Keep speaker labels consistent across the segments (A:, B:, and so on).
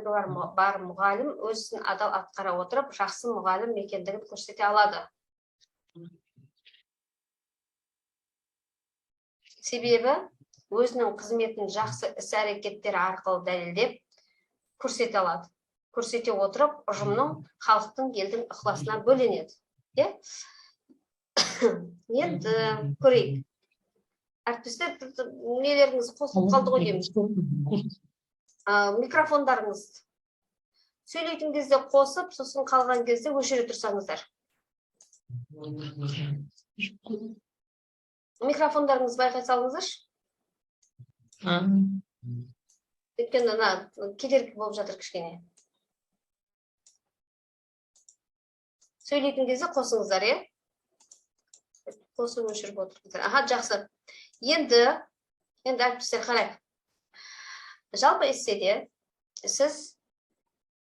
A: Сүйіспеншілігі бар мұғалім өз ісін адал атқара отырып, жақсы мұғалім екендігін көрсете алады. Себебі өзінің қызметін жақсы іс-әрекеттері арқылы дәлелдеп көрсете алады. Көрсете отырып, ұжымның, халықтың, елдің ықыласына бөленеді. Иә? Енді көрейік. Әріптестер, нелеріңіз қосылып қалды ғой деймін. Микрофондарыңыз сөйлейтін кезде қосып, сосын қалған кезде өшіре тұрсаңыздар. Микрофондарыңызды байқай салыңыздаршы. Өйткені ана кедергі болып жатыр кішкене. Сөйлейтін кезде қосыңыздар, иә? Қосып өшіріп отырыңыздар. Аха, жақсы. Енді әріптестер, қарайық. Жалпы эсседе сіз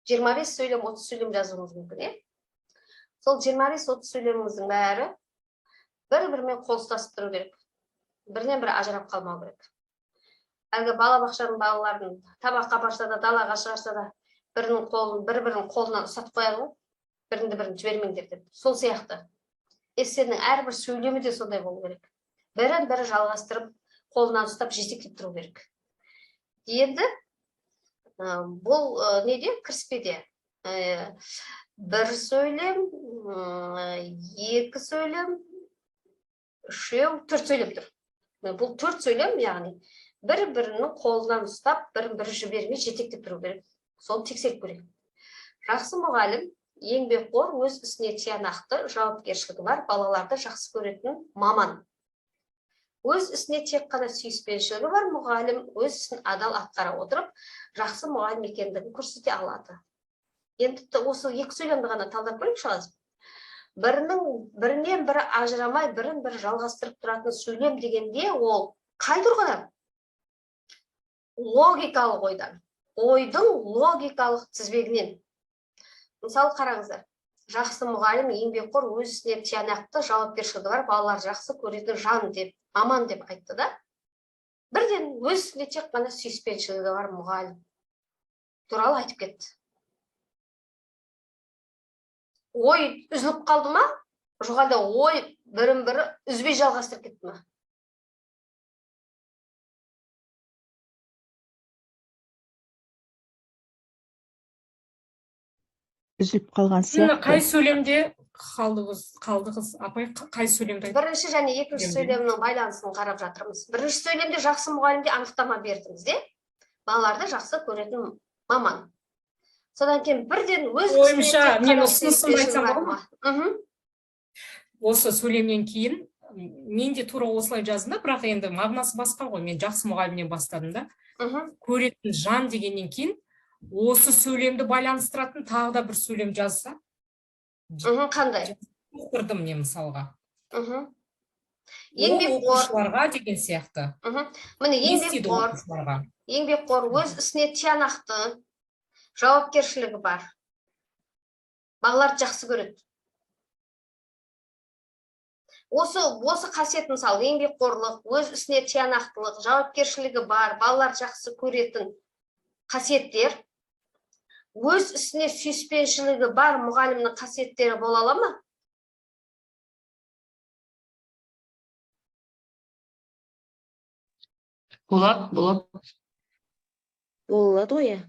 A: 25 сөйлем, 30 сөйлем жазуыңыз мүмкін, иә? Сол 25-30 сөйлеміңіздің бәрі бір-бірімен қол ұстасып тұру керек. Бірінен бірі ажырап қалмау керек. Әлгі балабақшаның балаларын тамаққа барса да, далаға шығарса да, бірінің қолын, бір-бірінің қолынан ұстатып қояды ғой. Біріңді бірін жібермеңдер деп. Сол сияқты. Эссенің әрбір сөйлемі де сондай болу керек. Бірін бірі жалғастырып, қолынан ұстап жетектеп тұру керек. Енді бұл неде, кіріспеде бір сөйлем, екі сөйлем, үшеу, төрт сөйлем тұр. Бұл төрт сөйлем, яғни бір-бірінің қолынан ұстап, бірін бірі жібермей жетектеп тұру керек. Соны тексеріп көрейік. Жақсы мұғалім еңбекқор, өз ісіне тиянақты, жауапкершілігі бар, балаларды жақсы көретін маман. Өз ісіне тек қана сүйіспеншілігі бар мұғалім өз ісін адал атқара отырып, жақсы мұғалім екендігін көрсете алады. Енді осы екі сөйлемді ғана талдап көрейікші қазір. Бірінен бірі ажырамай, бірін бірі жалғастырып тұратын сөйлем дегенде ол қай тұрғыдан? Логикалық ойдан. Ойдың логикалық тізбегінен. Мысалы қараңыздар. Жақсы мұғалім еңбекқор, өз ісіне тиянақты, жауапкершілігі бар, балалар жақсы көретін жан деп, маман деп айтты да. Бірден өз ісіне тек қана сүйіспеншілігі бар мұғалім туралы айтып кетті. Ой үзіліп қалды ма? Жоқ әлде ой бірін бірі үзбей жалғастырып кетті ма?
B: Үзіліп қалған
C: Сіз қай
B: сияқты.
C: сөйлемде қалдыңыз, апай, қай сөйлемді айттыңыз?
A: Бірінші және екінші сөйлемнің байланысын қарап жатырмыз. Бірінші сөйлемде жақсы мұғалімге анықтама бердіңіз, де? Балаларды жақсы көретін маман. Содан кейін бірден өз ісіне
C: Ойымша,
A: тек
C: мен
A: қана
C: ұсынысымды айтсам
A: сүйіспеншілігі бар
C: болады ма? Осы сөйлемнен кейін мен де тура осылай жаздым да, бірақ енді мағынасы басқа ғой. Мен жақсы мұғалімнен бастадым да. Көретін жан дегеннен кейін осы сөйлемді байланыстыратын тағы да бір сөйлем жазса.
A: Қандай?
C: Толықтырдым мен мысалға. Ол
A: Еңбекқор.
C: оқушыларға деген сияқты.
A: Міне,
C: Не істейді
A: еңбекқор.
C: оқушыларға?
A: Еңбекқор, өз ісіне тиянақты, жауапкершілігі бар. Балаларды жақсы көреді. Осы қасиет, мысалы, еңбекқорлық, өз ісіне тиянақтылық, жауапкершілігі бар, балаларды жақсы көретін қасиеттер өз ісіне сүйіспеншілігі бар мұғалімнің қасиеттері бола ала ма?
D: Болады, болады.
E: Болады ғой, иә.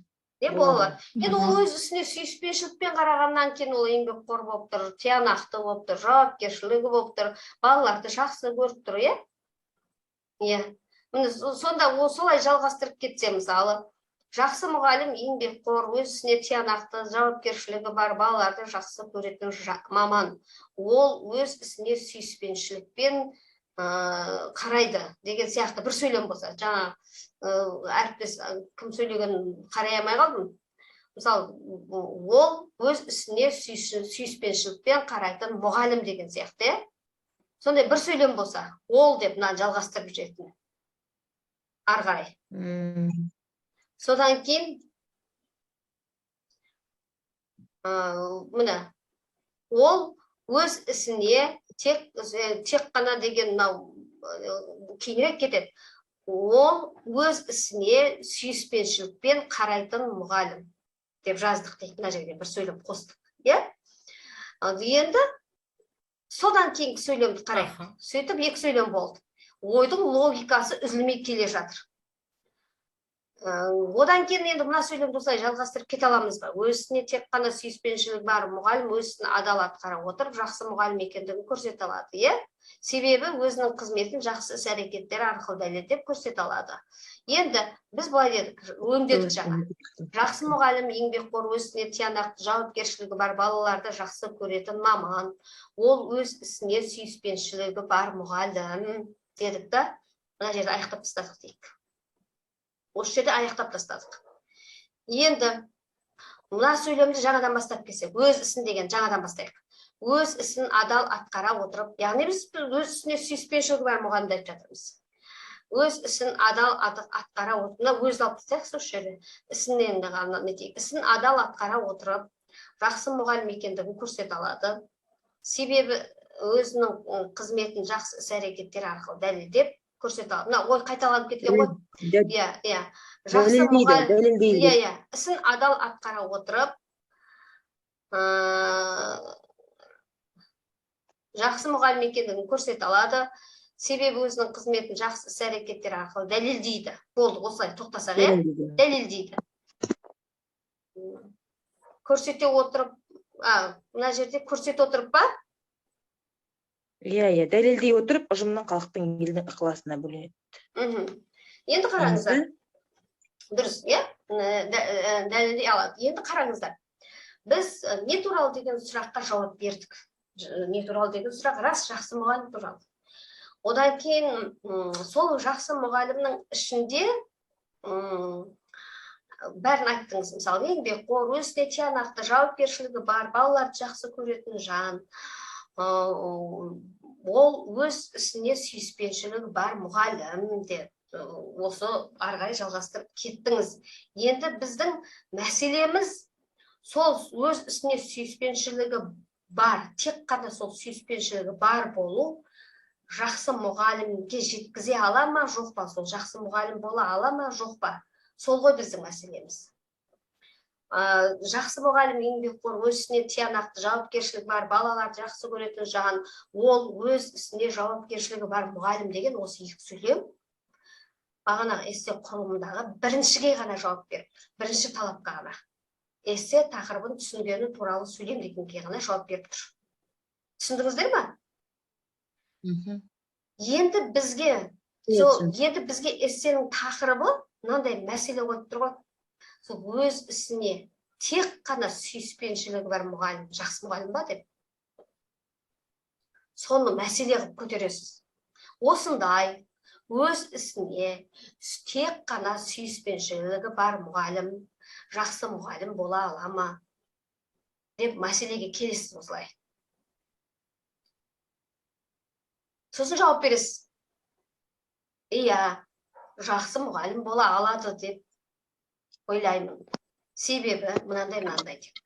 A: Не бола алады? Енді ол өз ісіне сүйіспеншілікпен қарағаннан кейін ол еңбекқор болып тұр, тиянақты болып тұр, жауапкершілігі болып тұр, балаларды жақсы көріп тұр, иә? Иә. Міне, сонда ол солай жалғастырып кетсе, мысалы, жақсы мұғалім еңбекқор, өз ісіне тиянақты, жауапкершілігі бар, балаларды жақсы көретін маман. Ол өз ісіне сүйіспеншілікпен қарайды деген сияқты бір сөйлем болса, жаңа әріптес, кім сөйлегенін қарай алмай қалдым. Мысалы, ол өз ісіне сүйіспеншілікпен қарайтын мұғалім деген сияқты, иә? Сондай бір сөйлем болса, ол деп мынаны жалғастырып жіберетін ары қарай. Содан кейін, міне, ол өз ісіне тек қана деген мынау, кейінірек кетеді. Ол өз ісіне сүйіспеншілікпен қарайтын мұғалім. деп жаздық дейік, мына жерге бір сөйлем қостық, иә? Енді содан кейінгі сөйлемді қарайық. Сөйтіп екі сөйлем болды. Ойдың логикасы үзілмей келе жатыр. Одан кейін енді мына сөйлемді осылай жалғастырып кете аламыз ба? Өз ісіне тек қана сүйіспеншілігі бар мұғалім өз ісін адал атқара отырып жақсы мұғалім екендігін көрсете алады, иә? Себебі өзінің қызметін жақсы іс әрекеттері арқылы дәлелдеп көрсете алады. Енді біз былай дедік, өңдедік жаңа. Жақсы мұғалім еңбекқор, өз ісіне тиянақты, жауапкершілігі бар, балаларды жақсы көретін маман. Ол өз ісіне сүйіспеншілігі бар мұғалім дедік та, мына жерде аяқтап тастадық дейік. Осы жерде аяқтап тастадық. Енді мына сөйлемді жаңадан бастап келсек, өз ісін деген жаңадан бастайық. Өз ісін адал атқара отырып, яғни біз өз ісіне сүйіспеншілігі бар мұғалімді айтып жатырмыз. Өз ісін адал атқара отырып, мына өзді алып тастайық осы жерде. Ісінен ғана не дейік. Ісін адал атқара отырып, жақсы мұғалім екендігін көрсете алады. Себебі өзінің қызметін жақсы іс әрекеттер арқылы дәлелдеп көрсете алады. Мына ой қайталанып кеткен ғой. Иә, иә. Жақсы мұғалім, иә, иә. Ісін адал атқара отырып, жақсы мұғалім екендігін көрсете алады. Себебі өзінің қызметін жақсы іс әрекеттер арқылы дәлелдейді. Болды, осылай тоқтасақ, иә? Дәлелдейді. Көрсете отырып, мына жерде көрсете отырып па?
B: Иә, иә, дәлелдей отырып, ұжымның, халықтың, елдің ықыласына бөленеді.
A: Енді қараңыздар. Дұрыс, иә? Дәлелдей алады. Енді қараңыздар. Біз не туралы деген сұраққа жауап бердік. Не туралы деген сұрақ рас, жақсы мұғалім туралы. Одан кейін сол жақсы мұғалімнің ішінде бәрін айттыңыз. Мысалы, еңбекқор, өзіне тиянақты, жауапкершілігі бар, балаларды жақсы көретін жан. Ол өз ісіне сүйіспеншілігі бар мұғалім деп осы ары қарай жалғастырып кеттіңіз. Енді біздің мәселеміз сол өз ісіне сүйіспеншілігі бар, тек қана сол сүйіспеншілігі бар болу жақсы мұғалімге жеткізе ала ма, жоқ па? Сол жақсы мұғалім бола ала ма, жоқ па? Сол ғой біздің мәселеміз. Жақсы мұғалім еңбекқор, өз ісіне тиянақты, жауапкершілігі бар, балаларды жақсы көретін жан, ол өз ісіне жауапкершілігі бар мұғалім деген осы екі сөйлем бағанағы эссе құрылымындағы біріншіге ғана жауап беріп тұр, бірінші талапқа ғана. Эссе тақырыбын түсінгені туралы сөйлем дегенге ғана жауап беріп тұр. Түсіндіңіздер ма? Енді бізге енді бізге эссенің тақырыбы мынандай мәселе қойып тұр ғой. Сол өз ісіне тек қана сүйіспеншілігі бар мұғалім жақсы мұғалім ба деп. Соны мәселе қылып көтересіз. Осындай өз ісіне тек қана сүйіспеншілігі бар мұғалім жақсы мұғалім бола ала ма деп мәселеге келесіз осылай. Сосын жауап бересіз. Иә, жақсы мұғалім бола алады деп ойлаймын. Себебі мынандай мынандай деп.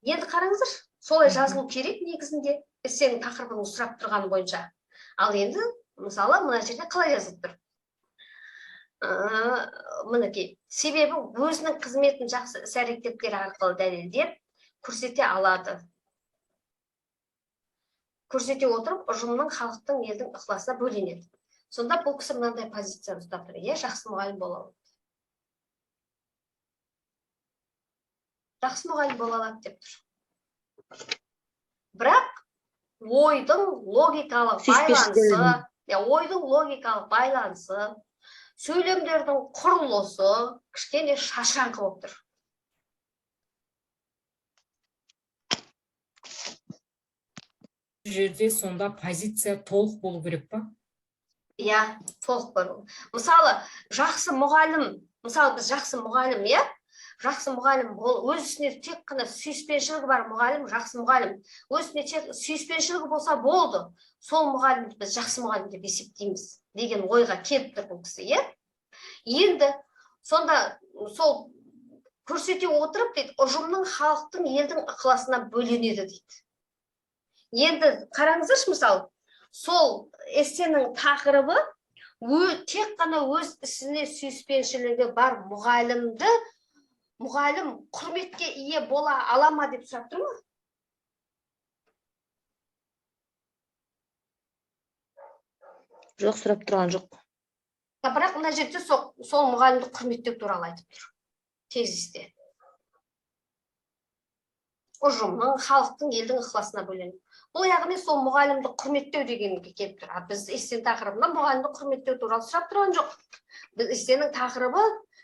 A: Енді қараңыздар, солай жазылу керек негізінде эссенің тақырыбын сұрап тұрғаны бойынша. Ал енді мысалы мына жерде қалай жазылып тұр? Мінекей, себебі өзінің қызметін жақсы іс әрекеттері арқылы дәлелдеп көрсете алады. Көрсете отырып, ұжымның, халықтың, елдің ықыласына бөленеді. Сонда бұл кісі мынандай позицияны ұстап тұр. Иә, жақсы мұғалім бола алады. Жақсы мұғалім бола алады деп тұр. Бірақ ойдың логикалық байланысы, ойдың логикалық байланысы, сөйлемдердің құрылысы кішкене шашыраңқы болып тұр.
C: Бұл жерде сонда позиция толық болу керек па?
A: Иә, толық болу. Мысалы, жақсы мұғалім, мысалы біз жақсы мұғалім, иә? Жақсы мұғалім бол, өз ісіне тек қана сүйіспеншілігі бар мұғалім, жақсы мұғалім. Өз ісіне тек сүйіспеншілігі болса болды, сол мұғалімді біз жақсы мұғалім деп есептейміз деген ойға келіп тұр бұл кісі, иә? Енді сонда сол көрсете отырып дейді, ұжымның, халықтың, елдің ықыласына бөленеді дейді. Енді қараңыздаршы, мысалы, сол эссенің тақырыбы тек қана өз ісіне сүйіспеншілігі бар мұғалімді мұғалім құрметке ие бола ала ма деп сұрап тұр ма?
B: Жоқ, сұрап тұрған жоқ.
A: Бірақ мына жерде сол мұғалімді құрметтеу туралы айтып тұр тезисте. Ұжымның, халықтың, елдің ықыласына бөлену. Бұл яғни сол мұғалімді құрметтеу дегенге келіп тұр. Біз эссенің тақырыбында мұғалімді құрметтеу туралы сұрап тұрған жоқ. Біз эссенің тақырыбы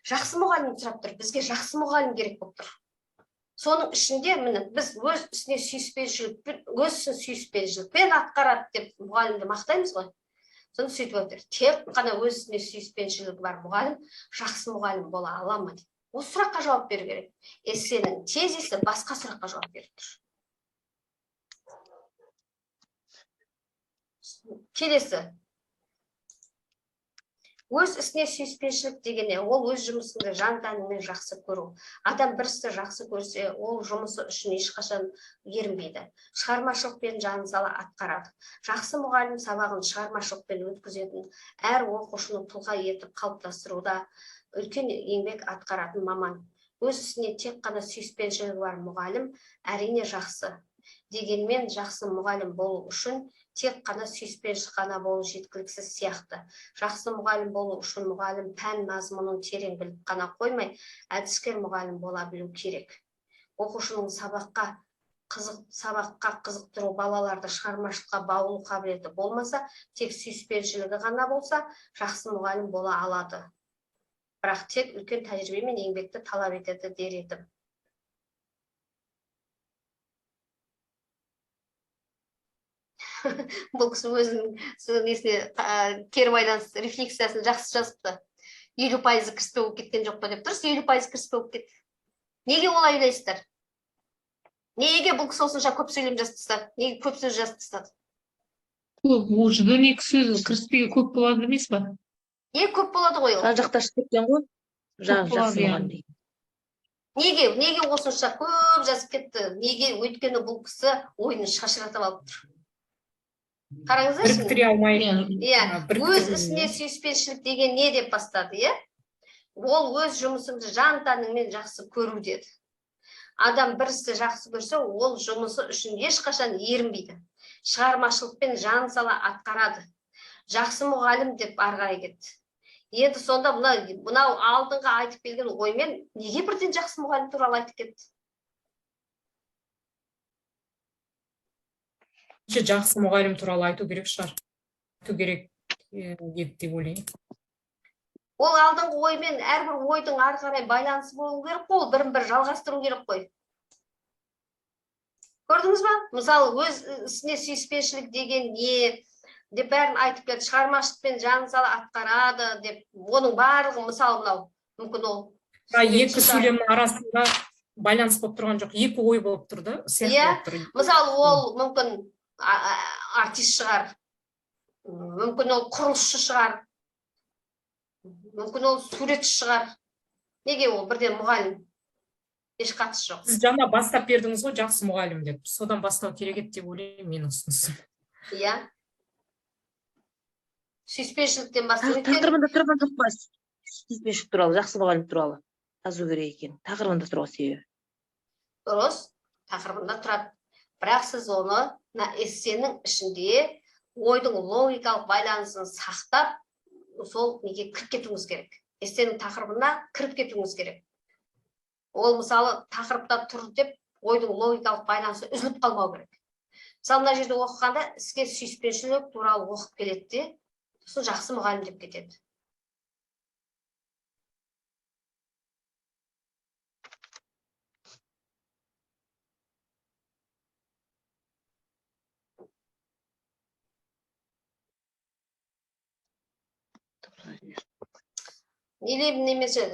A: жақсы мұғалімді сұрап тұр. Бізге жақсы мұғалім керек болып тұр. Соның ішінде міне біз өз ісіне сүйіспеншілікпен, өз ісін сүйіспеншілікпен атқарады деп мұғалімді мақтаймыз ғой. Соны сөйтіп отыр. Тек қана өз ісіне сүйіспеншілігі бар мұғалім жақсы мұғалім бола ала ма деп. Осы сұраққа жауап беру керек. Эссенің тезисі басқа сұраққа жауап беріп тұр. Келесі. Өз ісіне сүйіспеншілік деген не? Ол өз жұмысыңды жан тәнімен жақсы көру. Адам бір істі жақсы көрсе, ол жұмысы үшін ешқашан ерінбейді. Шығармашылықпен жан сала атқарады. Жақсы мұғалім сабағын шығармашылықпен өткізетін, әр оқушыны тұлға етіп қалыптастыруда үлкен еңбек атқаратын маман. Өз ісіне тек қана сүйіспеншілігі бар мұғалім әрине жақсы. Дегенмен жақсы мұғалім болу үшін тек қана сүйіспеншілік қана болу жеткіліксіз сияқты. Жақсы мұғалім болу үшін мұғалім пән мазмұнын терең біліп қана қоймай, әдіскер мұғалім бола білу керек. Оқушының сабаққа қызықтыру, балаларды шығармашылыққа баулу қабілеті болмаса, тек сүйіспеншілігі ғана болса, жақсы мұғалім бола алады. Бірақ тек үлкен тәжірибе мен еңбекті талап етеді дер едім. Бұл кісі өзінің несіне кері байланыс рефлексиясын жақсы жазыпты. 50% кіріспе болып кеткен жоқ па деп. Дұрыс, 50% кіріспе болып кетті. Неге олай ойлайсыздар? Неге бұл кісі осынша көп сөйлем жазып тастады? Неге көп сөз жазып тастады?
D: Көп, ол 112 сөз кіріспеге көп болады емес па?
A: Не көп болады ғой ол?
B: Жан жақта шығып кеткен ғой.
D: Көп болады,
B: Жақсы
D: иә.
B: мұғалім деген.
A: Неге? Неге осынша көп жазып кетті? Неге? Өйткені бұл кісі ойын шашыратып алып тұр. Қараңыздаршы.
C: Біріктіре алмай.
A: Иә,
C: біріктіре
A: өз ісіне сүйіспеншілік деген не деп бастады, иә? Ол өз жұмысыңды жан тәніңмен жақсы көру деді. Адам бір істі жақсы көрсе, ол жұмысы үшін ешқашан ерінбейді. Шығармашылықпен жан сала атқарады. Жақсы мұғалім деп ары қарай кетті. Енді сонда мынау алдыңғы айтып келген оймен неге бірден жақсы мұғалім туралы айтып кетті?
C: Жақсы мұғалім туралы айту керек шығар. Айту керек деп ойлаймын.
A: Ол алдыңғы оймен әрбір ойдың ары қарай байланысы болу керек қой, ол бірін бірі жалғастыру керек қой. Көрдіңіз ба? Мысалы, өз ісіне сүйіспеншілік деген не деп бәрін айтып келді, шығармашылықпен жан сала атқарады деп, оның барлығы мысалы мынау, мүмкін ол
C: Екі сөйлемнің арасында байланыс болып тұрған жоқ, екі ой болып тұр да, сияқты
A: Иә,
C: болып тұр.
A: Мысалы, ол мүмкін артист шығар, мүмкін ол құрылысшы шығар, мүмкін ол суретші шығар. Неге ол бірден мұғалім? Еш қатысы жоқ.
C: Сіз жаңа бастап бердіңіз ғой, жақсы мұғалім деп. Содан бастау керек еді деп ойлаймын, менің ұсынысым.
A: Иә. Сүйіспеншіліктен бастау.
B: Тақырыбында тұрған жоқ па? Сүйіспеншілік туралы, жақсы мұғалім туралы жазу керек екен. Тақырыбында тұрған себебі.
A: Дұрыс, тақырыбында тұрады. Бірақ сіз оны мына эссенің ішінде ойдың логикалық байланысын сақтап, сол неге кіріп кетуіңіз керек. Эссенің тақырыбына кіріп кетуіңіз керек. Ол мысалы тақырыпта тұр деп ойдың логикалық байланысы үзіліп қалмау керек. Мысалы, мына жерде оқығанда іске сүйіспеншілік туралы оқып келеді де, сосын жақсы мұғалім деп кетеді. Или немесе,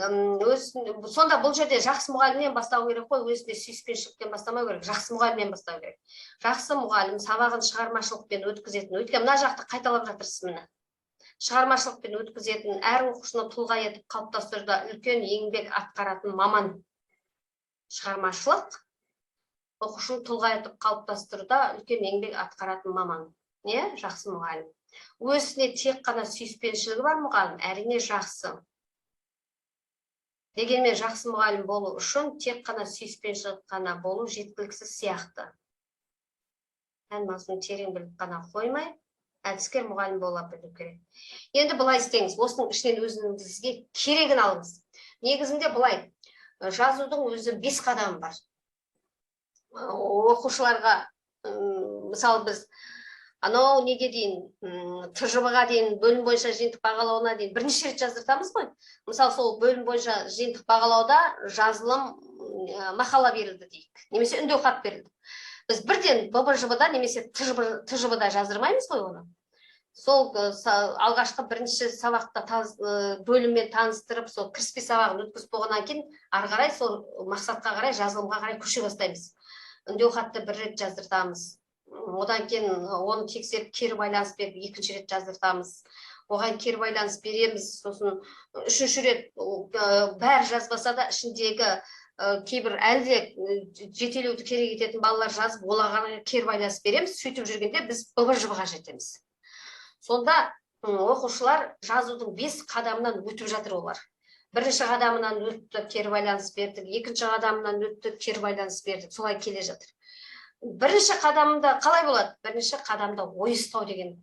A: өз, сонда бұл жерде жақсы мұғалімнен бастау керек қой, өзіне сүйіспеншіліктен бастамау керек, жақсы мұғалімнен бастау керек. Жақсы мұғалім сабағын шығармашылықпен өткізетін, өйткені мына жақты қайталап жатырсыз міне. Шығармашылықпен өткізетін, әр оқушыны тұлға етіп қалыптастыруда үлкен еңбек атқаратын маман. Шығармашылық оқушыны тұлға етіп қалыптастыруда үлкен еңбек атқаратын маман. Не? Жақсы мұғалім. Өзіне тек қана сүйіспеншілігі бар мұғалім, әрине жақсы. Дегенмен жақсы мұғалім болу үшін тек қана сүйіспеншілік қана болу жеткіліксіз сияқты. Пән мазмұнын терең біліп қана қоймай, әдіскер мұғалім бола білу керек. Енді былай істеңіз, осының ішінен өзіңізге керегін алыңыз. Негізінде былай, жазудың өзі 5 қадамы бар. Оқушыларға, мысалы, біз анау неге дейін, ТЖБ-ға дейін, бөлім бойынша жиынтық бағалауына дейін бірнеше рет жаздыртамыз ғой. Мысалы, сол бөлім бойынша жиынтық бағалауда жазылым, мақала берілді дейік, немесе үндеу хат берілді. Біз бірден ББЖБ-да немесе ТЖБ-да жаздырмаймыз ғой оны. Сол алғашқы бірінші сабақта бөліммен таныстырып, сол кіріспе сабағын өткізіп болғаннан кейін ары қарай сол мақсатқа қарай, жазылымға қарай көше бастаймыз. Үндеу хатты бір рет жаздыртамыз. Одан кейін оны тексеріп, кері байланыс беріп, екінші рет жаздыртамыз. Оған кері байланыс береміз, сосын үшінші рет бәрі жазбаса да, ішіндегі кейбір әлі де жетелеуді керек ететін балалар жазып, оларға кері байланыс береміз. Сөйтіп жүргенде біз ББЖБ-ға жетеміз. Сонда оқушылар жазудың 5 қадамынан өтіп жатыр олар. Бірінші қадамынан өтті, кері байланыс бердік, екінші қадамынан өтті, кері байланыс бердік, солай келе жатыр. Бірінші қадамында қалай болады? Бірінші қадамда ой ұстау деген.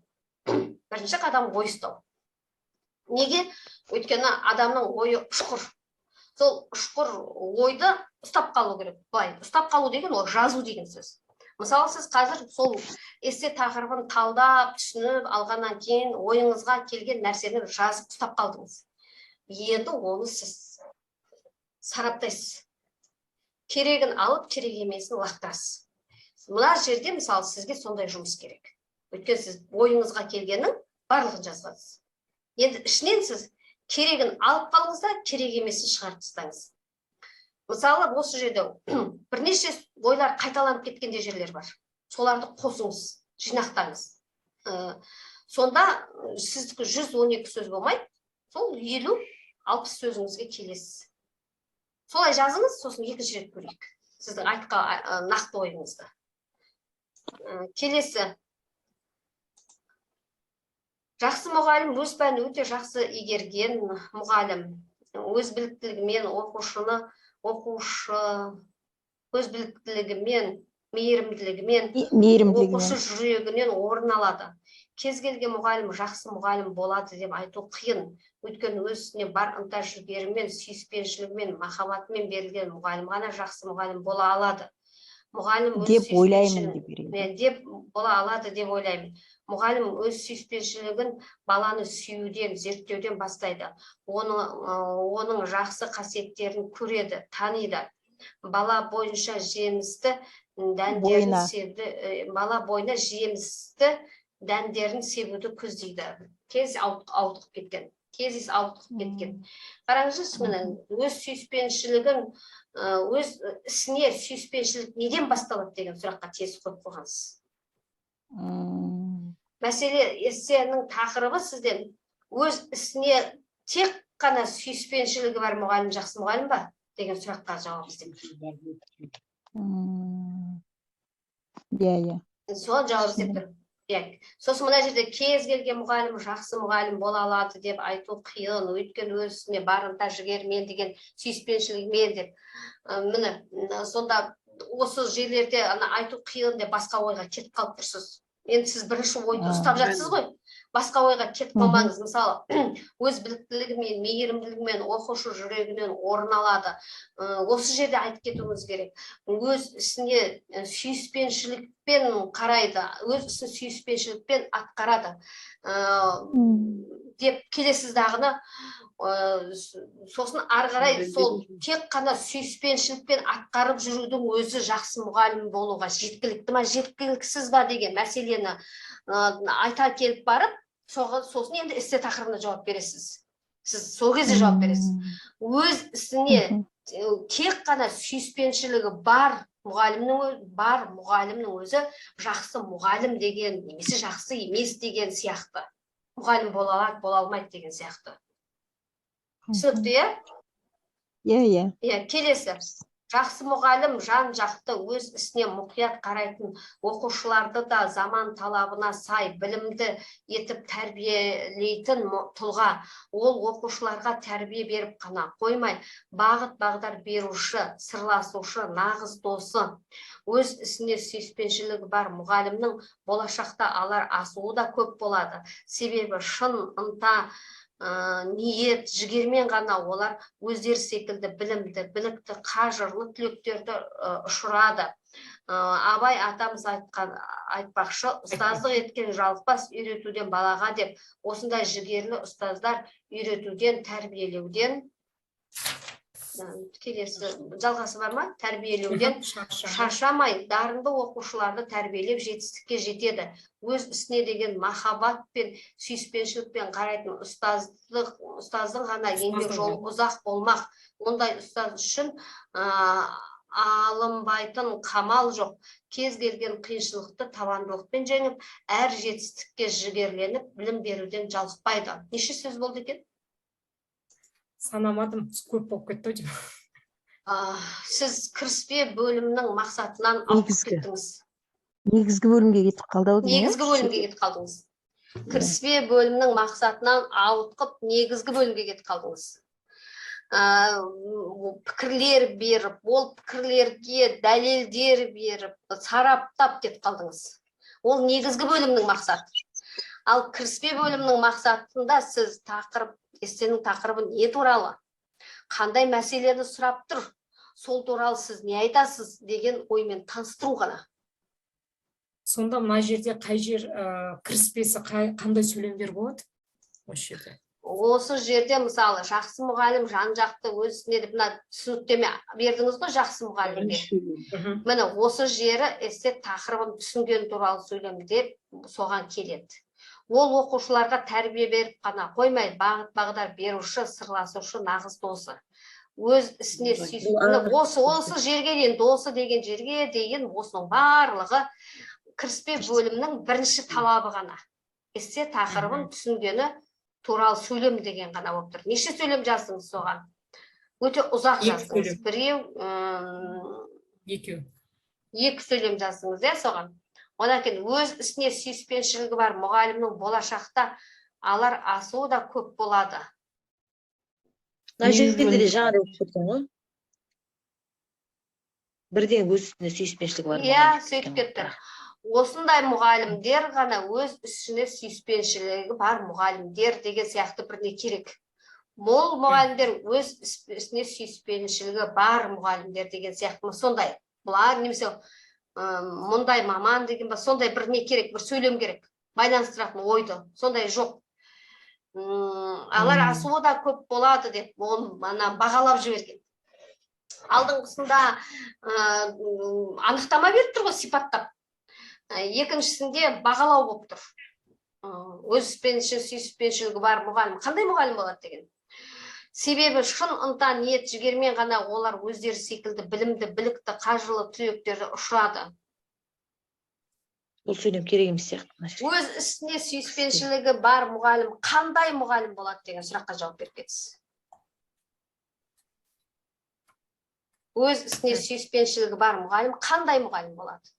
A: Бірінші қадам ой ұстау. Неге? Өйткені адамның ойы ұшқыр. Сол ұшқыр ойды ұстап қалу керек. Былай, ұстап қалу деген ол жазу деген сөз. Мысалы, сіз қазір сол эссе тақырыбын талдап, түсініп алғаннан кейін ойыңызға келген нәрсені жазып ұстап қалдыңыз. Енді оны сіз сараптайсыз. Керегін алып, керек емесін лақтырасыз. Мына жерде, мысалы, сізге сондай жұмыс керек. Өйткені сіз ойыңызға келгеннің барлығын жазғансыз. Енді ішінен сіз керегін алып қалыңыз да, керек емесін шығарып тастаңыз. Мысалы, осы жерде бірнеше ойлар қайталанып кеткен де жерлер бар. Соларды қосыңыз, жинақтаңыз. Сонда сіздікі 112 сөз болмайды, сол 50-60 сөзіңізге келесіз. Солай жазыңыз, сосын екінші рет көрейік сіздің айтқан нақты ойыңызды. Келесі. Жақсы мұғалім өз пәнін өте жақсы игерген мұғалім. Өз біліктілігімен оқушыны, оқушы өз біліктілігімен, мейірімділігімен
E: Мейірімділігімен.
A: оқушы жүрегінен орын алады. Кез келген мұғалім жақсы мұғалім болады деп айту қиын. Өйткені өз ісіне бар ынта жігерімен, сүйіспеншілігімен, махаббатымен берілген мұғалім ғана жақсы мұғалім бола алады. Мұғалім өз
E: Деп ойлаймын
A: сүйіспеншілігін
E: деп береді.
A: Мен деп бола алады деп ойлаймын. Мұғалім өз сүйіспеншілігін баланы сүюден, зерттеуден бастайды. Оның жақсы қасиеттерін көреді, таниды. Бала бойынша жемісті дәндерін
E: Бойына.
A: себді, бала бойына жемісті дәндерін себуді көздейді. Тез ауытқып кеткен. Тез ауытқып кеткен. Қараңызшы, міне, өз сүйіспеншілігін, өз ісіне сүйіспеншілік неден басталады деген сұраққа тез қойып қойғансыз. Мәселе, эссенің тақырыбы сізден өз ісіне тек қана сүйіспеншілігі бар мұғалім жақсы мұғалім ба деген сұраққа жауап іздеп тұр.
E: Иә, иә.
A: Соған жауап іздеп тұр. Иә. Сосын мына жерде кез келген мұғалім жақсы мұғалім бола алады деп айту қиын, өйткені өз ісіне бар ынта жігермен деген, сүйіспеншілігімен деп. Міне, сонда осы жерлерде ана айту қиын деп басқа ойға кетіп қалып тұрсыз. Енді сіз бірінші ойды ұстап жатсыз ғой, басқа ойға кетіп қалмаңыз. Мысалы, өз біліктілігімен, мейірімділігімен оқушы жүрегінен орын алады. Осы жерде айтып кетуіміз керек. Өз ісіне сүйіспеншілікпен қарайды, өз ісін сүйіспеншілікпен атқарады. Деп келесіз дағыны, сосын ары қарай сол тек қана сүйіспеншілікпен атқарып жүрудің өзі жақсы мұғалім болуға жеткілікті ма, жеткіліксіз ба деген мәселені айта келіп барып, сосын енді эссе тақырыбына жауап бересіз. Сіз сол кезде жауап бересіз. Өз ісіне тек қана сүйіспеншілігі бар бар мұғалімнің өзі жақсы мұғалім деген немесе жақсы емес деген сияқты. Мұғалім бола алады, бола алмайды деген сияқты. Түсінікті, иә?
E: Иә, иә.
A: Иә, келесі. Жақсы мұғалім жан жақты, өз ісіне мұқият қарайтын, оқушыларды да заман талабына сай білімді етіп тәрбиелейтін тұлға. Ол оқушыларға тәрбие беріп қана қоймай, бағыт бағдар беруші, сырласушы, нағыз досы. Өз ісіне сүйіспеншілігі бар мұғалімнің болашақта алар асуы да көп болады. Себебі шын ынта, ниет, жігермен ғана олар өздері секілді білімді, білікті, қажырлы түлектерді ұшырады. Абай атамыз айтпақшы, ұстаздық еткен жалықпас үйретуден балаға деп, осындай жігерлі ұстаздар үйретуден, тәрбиелеуден, келесі жалғасы бар ма? Тәрбиелеуден шаршамай, дарынды оқушыларды тәрбиелеп жетістікке жетеді. Өз ісіне деген махаббатпен, сүйіспеншілікпен қарайтын ұстаздың ғана еңбек жолы ұзақ болмақ. Ондай ұстаз үшін алынбайтын қамал жоқ. Кез келген қиыншылықты табандылықпен жеңіп, әр жетістікке жігерленіп, білім беруден жалықпайды. Неше сөз болды екен?
C: Санамадым, көп болып кетті ау деймін.
A: Сіз кіріспе бөлімнің мақсатынан ауытқып кеттіңіз.
E: Негізгі бөлімге кетіп қалды ау деймін.
A: Негізгі бөлімге кетіп қалдыңыз. Кіріспе бөлімнің мақсатынан ауытқып, негізгі бөлімге кетіп қалдыңыз. Пікірлер беріп, ол пікірлерге дәлелдер беріп, сараптап кетіп қалдыңыз. Ол негізгі бөлімнің мақсаты. Ал кіріспе бөлімнің мақсатында сіз тақырып, эссенің тақырыбы не туралы, қандай мәселені сұрап тұр, сол туралы сіз не айтасыз деген оймен таныстыру ғана.
C: Сонда мына жерде қай жер кіріспесі, қандай сөйлемдер болады осы жерде?
A: Осы жерде мысалы жақсы мұғалім жан жақты өз ісіне деп мына түсініктеме бердіңіз ғой жақсы мұғалімге. Міне осы жері эссе тақырыбын түсінген туралы сөйлем деп соған келеді. Ол оқушыларға тәрбие беріп қана қоймай, бағыт бағдар беруші, сырласушы нағыз досы. Өз ісіне осы жерге дейін, досы деген жерге дейін осының барлығы кіріспе бөлімнің бірінші талабы ғана. Эссе тақырыбын түсінгені туралы сөйлем деген ғана болып тұр. Неше сөйлем жаздыңыз соған? Өте ұзақ жаздыңыз. Біреу,
C: екеу.
A: Екі сөйлем жаздыңыз, иә, соған. Одан кейін өз ісіне сүйіспеншілігі бар мұғалімнің болашақта алар асуы да көп болады.
B: Мына жерде де жаңа деп кеткен ғой. Бірден өз ісіне сүйіспеншілігі бар.
A: Иә, сөйтіп кетті. Осындай мұғалімдер ғана өз ісіне сүйіспеншілігі бар мұғалімдер деген сияқты бірне керек. Мол мұғалімдер өз ісіне сүйіспеншілігі бар мұғалімдер деген сияқты сондай. Бұлар немесе мұндай маман деген ба, сондай бір не керек, бір сөйлем керек, байланыстыратын ойды, сондай жоқ. Алар асуы да көп болады деп оны ана бағалап жіберген. Алдыңғысында анықтама беріп тұр ғой, сипаттап. Екіншісінде бағалау болып тұр. Өз сүйіспеншілігі бар мұғалім қандай мұғалім болады деген. Себебі шын ынта, ниет, жігермен ғана олар өздері секілді білімді, білікті, қажырлы түлектерді ұшырады.
B: Бұл сөйлем керек емес сияқты.
A: Өз ісіне сүйіспеншілігі бар мұғалім қандай мұғалім болады деген сұраққа жауап беріп кетсіз. Өз ісіне сүйіспеншілігі бар мұғалім қандай мұғалім болады?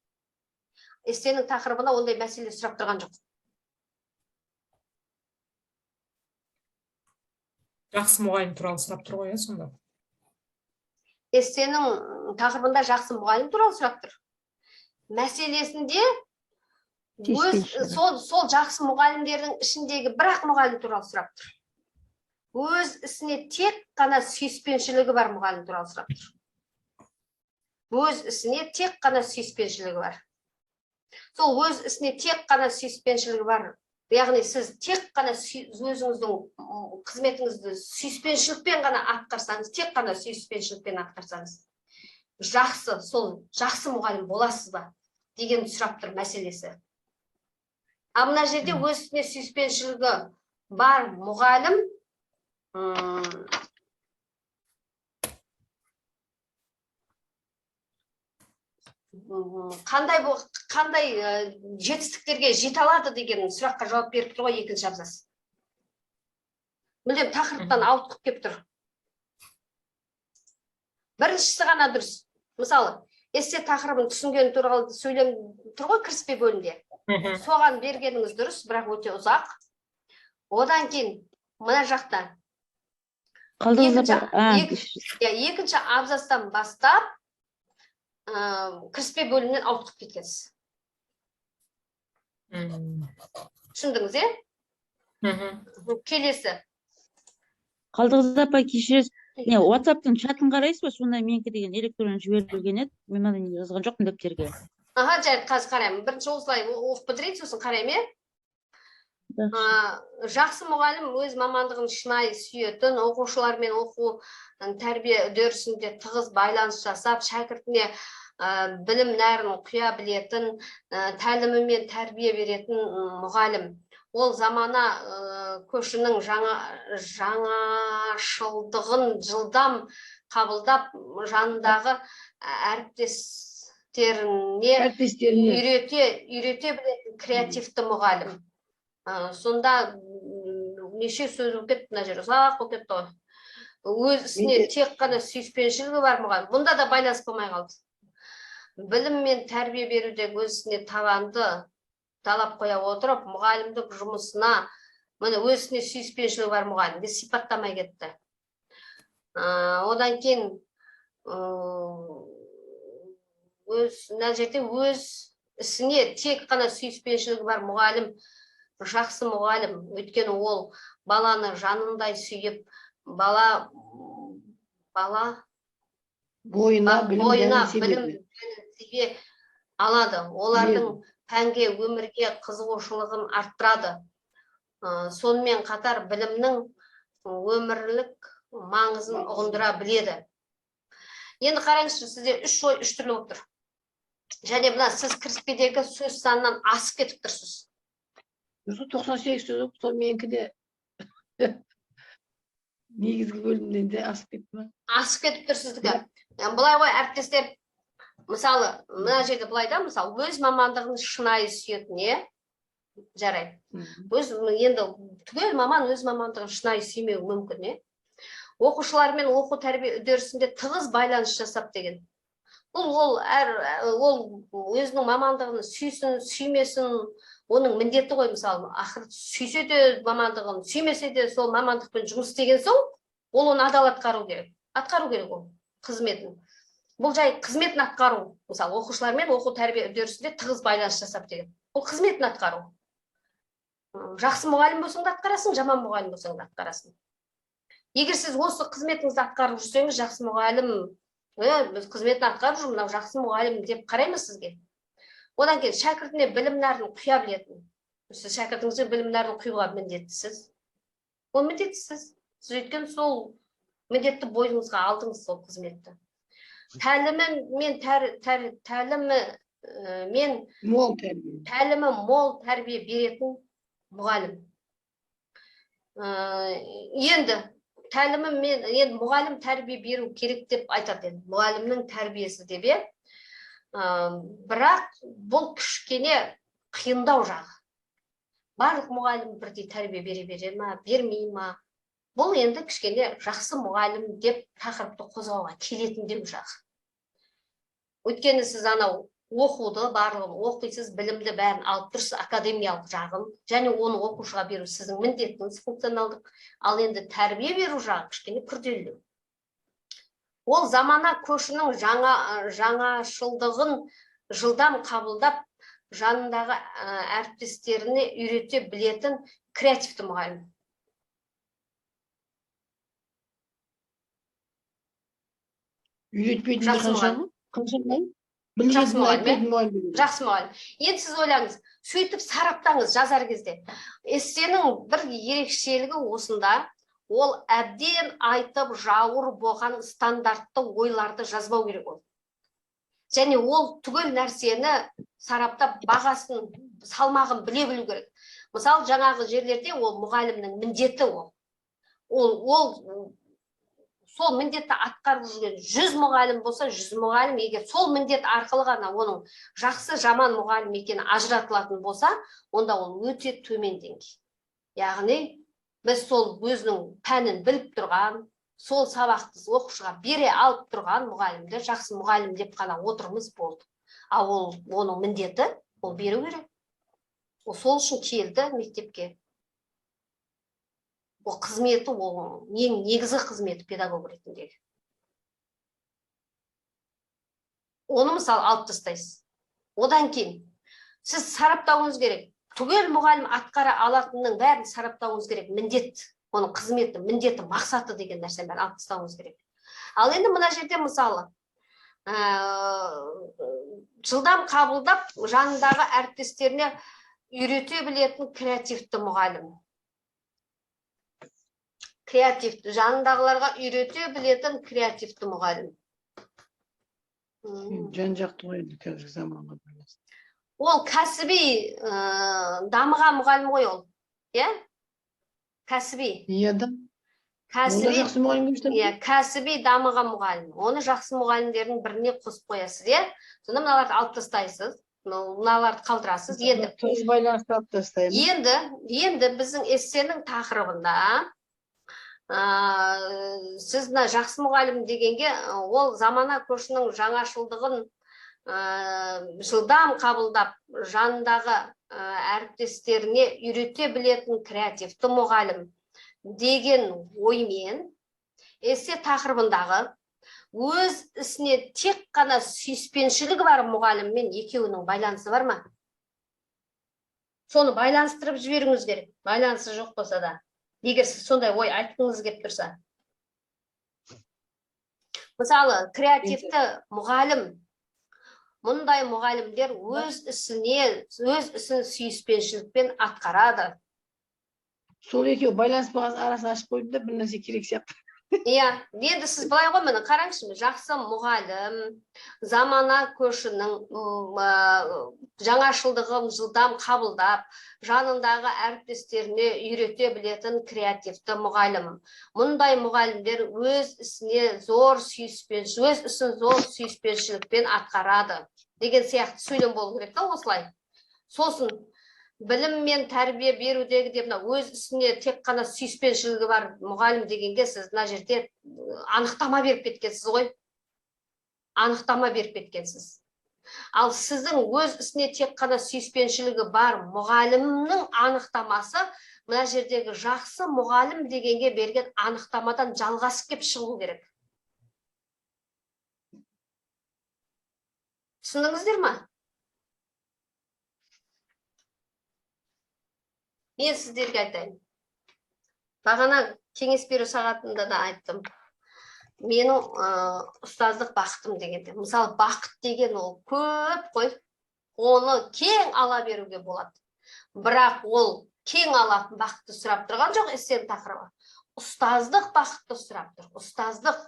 A: Эссенің тақырыбына ондай мәселе сұрап тұрған жоқ.
C: Жақсы мұғалім туралы сұрап тұр ғой, сонда.
A: Эссенің тақырыбында жақсы мұғалім туралы сұрап тұр. Мәселесінде өз сол жақсы мұғалімдердің ішіндегі бір-ақ мұғалім туралы сұрап тұр. Өз ісіне тек қана сүйіспеншілігі бар мұғалім туралы сұрап тұр. Өз ісіне тек қана сүйіспеншілігі бар. Сол өз ісіне тек қана сүйіспеншілігі бар. Яғни сіз тек қана өзіңіздің қызметіңізді сүйіспеншілікпен ғана атқарсаңыз, тек қана сүйіспеншілікпен атқарсаңыз, жақсы, сол жақсы мұғалім боласыз ба деген сұрап тұр мәселесі. А мына жерде өз ісіне сүйіспеншілігі бар мұғалім қандай жетістіктерге жете алады деген сұраққа жауап беріп тұр ғой екінші абзац. Мүлдем тақырыптан ауытқып кеп тұр. Біріншісі ғана дұрыс. Мысалы, эссе тақырыбын түсінген туралы сөйлем тұр ғой кіріспе бөлімде. Соған бергеніңіз дұрыс, бірақ өте ұзақ. Одан кейін мына жақта
F: Қалдыңыз
A: Екінші-
F: апа. А,
A: иә, екінші абзацтан бастап кіріспе бөлімнен ауытқып кеткенсіз. Түсіндіңіз, иә?
C: Мгм.
A: Келесі.
F: Қалдыңыз апа, кешіресіз. Не, WhatsApp'тың чатын қарайсыз ба? Сонда менікі деген электрон жіберілген еді. Мен аны жазған жоқпын дәптерге.
A: Аха, жарайды, қазір қараймын. Бірінші осылай оқып бітірейін, сосын қараймын, иә.
F: Жақсы.
A: Жақсы мұғалім өз мамандығын шынайы сүйетін, оқушылармен оқу тәрбие үдерісінде тығыз байланыс жасап, шәкіртіне білім нәрін құя білетін, тәлімімен тәрбие беретін мұғалім. Ол замана көшінің жаңашылдығын жылдам қабылдап, жанындағы әріптестеріне
G: Әріптестеріне.
A: үйрете білетін креативті мұғалім. Сонда неше сөз болып кетті мына жер, ұзақ болып кетті ғой. Өз ісіне тек қана сүйіспеншілігі бар мұғалім. Бұнда да байланыс болмай қалды. Білім мен тәрбие берудегі өз ісіне табанды талап қоя отырып, мұғалімдік жұмысына, міне, өз ісіне сүйіспеншілігі бар мұғалім деп сипаттамай кетті. Одан кейін өз мына жерде өз ісіне тек қана сүйіспеншілігі бар мұғалім жақсы мұғалім, өйткені ол баланы жанындай сүйіп, бала
G: Бойына білім
A: бойына
G: дәнін себеді.
A: Білім дәнін себе алады, олардың пәнге, өмірге қызығушылығын арттырады. Сонымен қатар білімнің өмірлік маңызын ұғындыра біледі. Енді қараңызшы, сізде үш ой үш түрлі болып тұр. Және мына сіз кіріспедегі сөз санынан асып кетіп тұрсыз.
G: 98 сөз болып, сол менікі де негізгі бөлімнен де асып кетті ма?
A: Асып кетіп тұр сіздікі. Былай ғой, әріптестер, мысалы, мына жерде былай да, мысалы, өз мамандығын шынайы сүйетін, иә? Жарайды. Өз енді түгел маман өз мамандығын шынайы сүймеуі мүмкін, иә? Оқушылармен оқу тәрбие үдерісінде тығыз байланыс жасап деген. Бұл ол әр ол өзінің мамандығын сүйсін, сүймесін, оның міндеті ғой, мысалы, ақыры сүйсе де мамандығын, сүймесе де сол мамандықпен жұмыс істеген соң, ол оны адал атқару керек. Атқару керек ол қызметін. Бұл жай қызметін атқару, мысалы, оқушылармен оқу тәрбие үдерісінде тығыз байланыс жасап деген. Бұл қызметін атқару. Жақсы мұғалім болсаң да атқарасың, жаман мұғалім болсаң да атқарасың. Егер сіз осы қызметіңізді атқарып жүрсеңіз, жақсы мұғалім, біз қызметін атқарып жүр, мынау жақсы мұғалім деп қараймыз сізге. Одан кейін шәкіртіне білім нәрін құя білетін. Сіз шәкіртіңізге білім нәрін құюға міндеттісіз. Ол міндеттісіз. Сіз өйткені сол міндетті бойыңызға алдыңыз сол қызметті. Тәлімі мен тәлімі мен
G: Мол тәрбие.
A: Тәлімі мол тәрбие беретін мұғалім. Енді тәлімі мен енді мұғалім тәрбие беру керек деп айтады енді, мұғалімнің тәрбиесі деп, иә. Бірақ бұл кішкене қиындау жағы. Барлық мұғалім бірдей тәрбие бере бере ма, бермей ма? Бұл енді кішкене жақсы мұғалім деп тақырыпты қозғауға келетіндеу жағы. Өйткені сіз анау оқуды барлығын оқисыз, білімді бәрін алып тұрсыз, академиялық жағын, және оны оқушыға беру сіздің міндетіңіз функционалдық. Ал енді тәрбие беру жағы кішкене күрделілеу. Ол замана көшінің жаңашылдығын жылдам қабылдап, жанындағы әріптестеріне үйрете білетін креативті мұғалім.
G: Үйретпейтін
A: Жақсы
G: қанша
A: мұғалім.
G: ғой? Қанша мұғалім?
A: Жақсы
G: Білмейтін,
A: мұғалім,
G: айтпайтын мұғалім деген.
A: Жақсы мұғалім. Енді сіз ойлаңыз, сөйтіп сараптаңыз жазар кезде. Эссенің бір ерекшелігі осында, ол әбден айтып жауыр болған стандартты ойларды жазбау керек ол. Және ол түгел нәрсені сараптап бағасын, салмағын біле білу керек. Мысалы, жаңағы жерлерде ол мұғалімнің міндеті ол. Ол сол міндетті атқарып жүрген 100 мұғалім болса, 100 мұғалім егер сол міндет арқылы ғана оның жақсы жаман мұғалім екені ажыратылатын болса, онда ол өте төмен деңгей. Яғни біз сол өзінің пәнін біліп тұрған, Сол сабақты оқушыға бере алып тұрған мұғалімді жақсы мұғалім деп қана отырмыз, болды. Ал ол оның міндеті, ол беру керек. Ол сол үшін келді мектепке. Ол қызметі, ол ең негізгі қызметі педагог ретіндегі. Оны мысалы алып тастайсыз. Одан кейін сіз сараптауыңыз керек. Түгел мұғалім атқара алатынның бәрін сараптауыңыз керек. Міндет, оның қызметі, міндеті, мақсаты деген нәрсенің бәрін алып тастауыңыз керек. Ал енді мына жерде мысалы жылдам қабылдап жанындағы әріптестеріне үйрете білетін креативті мұғалім. Креативті, жанындағыларға үйрете білетін креативті мұғалім.
G: Жан жақты ғой енді қазіргі заманға байланысты.
A: Ол кәсіби дамыған мұғалім ғой ол. Иә? Кәсіби.
G: Иә да.
A: Кәсіби.
G: Ол да жақсы мұғалім болып
A: Иә, кәсіби дамыған мұғалім. Оны жақсы мұғалімдердің біріне қосып қоясыз, иә? Сонда мыналарды алып тастайсыз, мыналарды қалдырасыз. Енді
G: тығыз байланысты алып тастаймыз.
A: Енді біздің эссенің тақырыбында сіз мына жақсы мұғалім дегенге ол замана көшінің жаңашылдығын жылдам қабылдап жанындағы әріптестеріне үйрете білетін креативті мұғалім деген оймен эссе тақырыбындағы өз ісіне тек қана сүйіспеншілігі бар мұғаліммен екеуінің байланысы бар ма? Соны байланыстырып жіберуіңіз керек, байланысы жоқ болса да. Егер сіз сондай ой айтқыңыз келіп тұрса. Мысалы, креативті мұғалім, мұндай мұғалімдер өз ісіне, өз ісін сүйіспеншілікпен атқарады.
G: Сол екеуі байланыспаған арасын ашып қойдым да, бір нәрсе керек сияқты.
A: Иә, енді сіз былай ғой, міне қараңызшы, жақсы мұғалім замана көшінің жаңашылдығын жылдам қабылдап, жанындағы әріптестеріне үйрете білетін креативті мұғалім. Мұндай мұғалімдер өз ісіне зор сүйіспеншілік, өз ісін зор сүйіспеншілікпен атқарады деген сияқты сөйлем болу керек та осылай. Сосын білім мен тәрбие берудегі деп мына өз ісіне тек қана сүйіспеншілігі бар мұғалім дегенге сіз мына жерде анықтама беріп кеткенсіз ғой. Анықтама беріп кеткенсіз. Ал сіздің өз ісіне тек қана сүйіспеншілігі бар мұғалімнің анықтамасы мына жердегі жақсы мұғалім дегенге берген анықтамадан жалғасып кеп шығу керек. Түсіндіңіздер ма? Мен сіздерге айтайын. Бағана кеңес беру сағатында да айттым. Менің ұстаздық бақытым дегенде. Мысалы, бақыт деген ол көп қой. Оны кең ала беруге болады. Бірақ ол кең алатын бақытты сұрап тұрған жоқ эссенің тақырыбы. Ұстаздық бақытты сұрап тұр. Ұстаздық.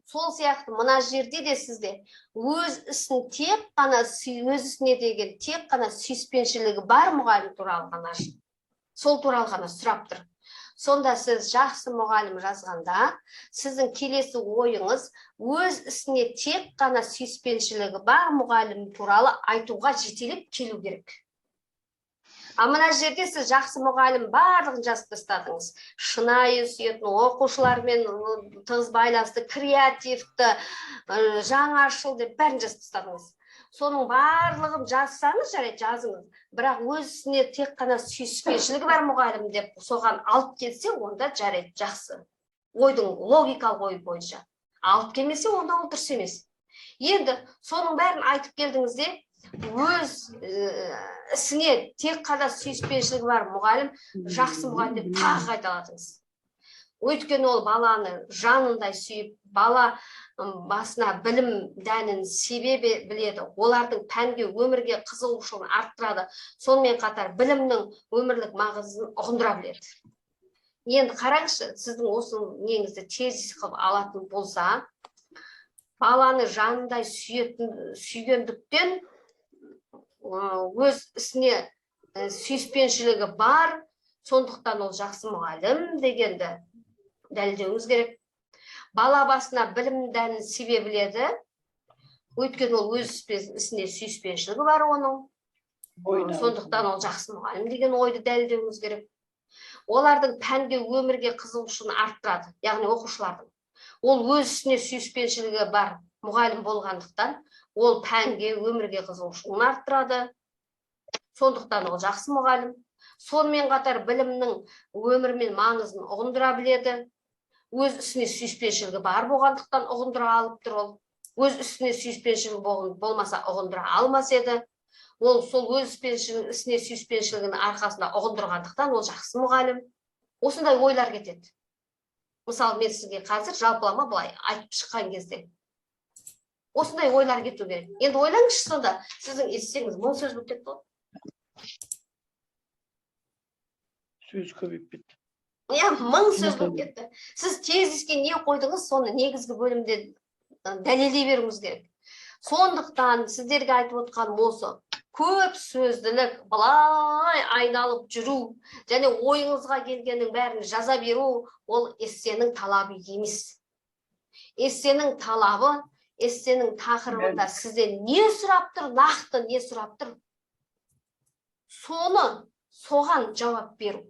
A: Сол сияқты мына жерде де сізде өз ісін тек қана өз ісіне деген тек қана сүйіспеншілігі бар мұғалім туралы ғана, сол туралы ғана сұрап тұр. Сонда сіз жақсы мұғалім жазғанда, сіздің келесі ойыңыз өз ісіне тек қана сүйіспеншілігі бар мұғалім туралы айтуға жетелеп келу керек. А мына жерде сіз жақсы мұғалім барлығын жазып тастадыңыз. Шынайы сүйетін, оқушылармен тығыз байланысты, креативті, жаңашыл деп бәрін жазып тастадыңыз. Соның барлығын жазсаңыз, жарайды, жазыңыз. Бірақ өз ісіне тек қана сүйіспеншілігі бар мұғалім деп соған алып келсе, онда жарайды, жақсы. Ойдың логикалық ой бойынша. Алып келмесе, онда ол дұрыс емес. Енді соның бәрін айтып келдіңіз де, өз ісіне тек қана сүйіспеншілігі бар мұғалім, жақсы мұғалім деп тағы қайталадыңыз. Өйткені ол баланы жанындай сүйіп, бала басына білім дәнін себе біледі, олардың пәнге, өмірге қызығушылығын арттырады, сонымен қатар білімнің өмірлік маңызын ұғындыра біледі. Енді қараңызшы, сіздің осы неңізді тезис қылып алатын болса, баланы жанындай сүйгендіктен өз ісіне сүйіспеншілігі бар, сондықтан ол жақсы мұғалім дегенді дәлелдеуіңіз керек. Бала басына білім дәнін себе біледі, өйткені ол өз ісіне сүйіспеншілігі бар оның. Сондықтан ол жақсы мұғалім деген ойды дәлелдеуіңіз керек. Олардың пәнге, өмірге қызығушылығын арттырады, яғни оқушылардың. Ол өз ісіне сүйіспеншілігі бар мұғалім болғандықтан, ол пәнге, өмірге қызығушылығын арттырады. Сондықтан ол жақсы мұғалім. Сонымен қатар білімнің өмірмен маңызын ұғындыра біледі. Өз ісіне сүйіспеншілігі бар болғандықтан ұғындыра алып тұр ол. Өз ісіне сүйіспеншілігі болмаса, ұғындыра алмас еді. Ол сол өз ісіне сүйіспеншілігінің арқасында ұғындырғандықтан, ол жақсы мұғалім. Осындай ойлар кетеді. Мысалы, мен сізге қазір жалпылама былай айтып шыққан кезде осындай ойлар кету керек. Енді ойлаңызшы, сонда сіздің эссеңіз 1000 сөз болып кетті ғой.
G: Сөз көбейіп кетті.
A: Иә, 1000 сөз болып кетті. Сіз тезиске не қойдыңыз, соны негізгі бөлімде дәлелдей беруіңіз керек. Сондықтан сіздерге айтып отқаным осы: көп сөзділік, былай айналып жүру және ойыңызға келгеннің бәрін жаза беру ол эссенің талабы емес. Эссенің талабы эссенің тақырыбында сізден не сұрап тұр, нақты не сұрап тұр, соны, соған жауап беру.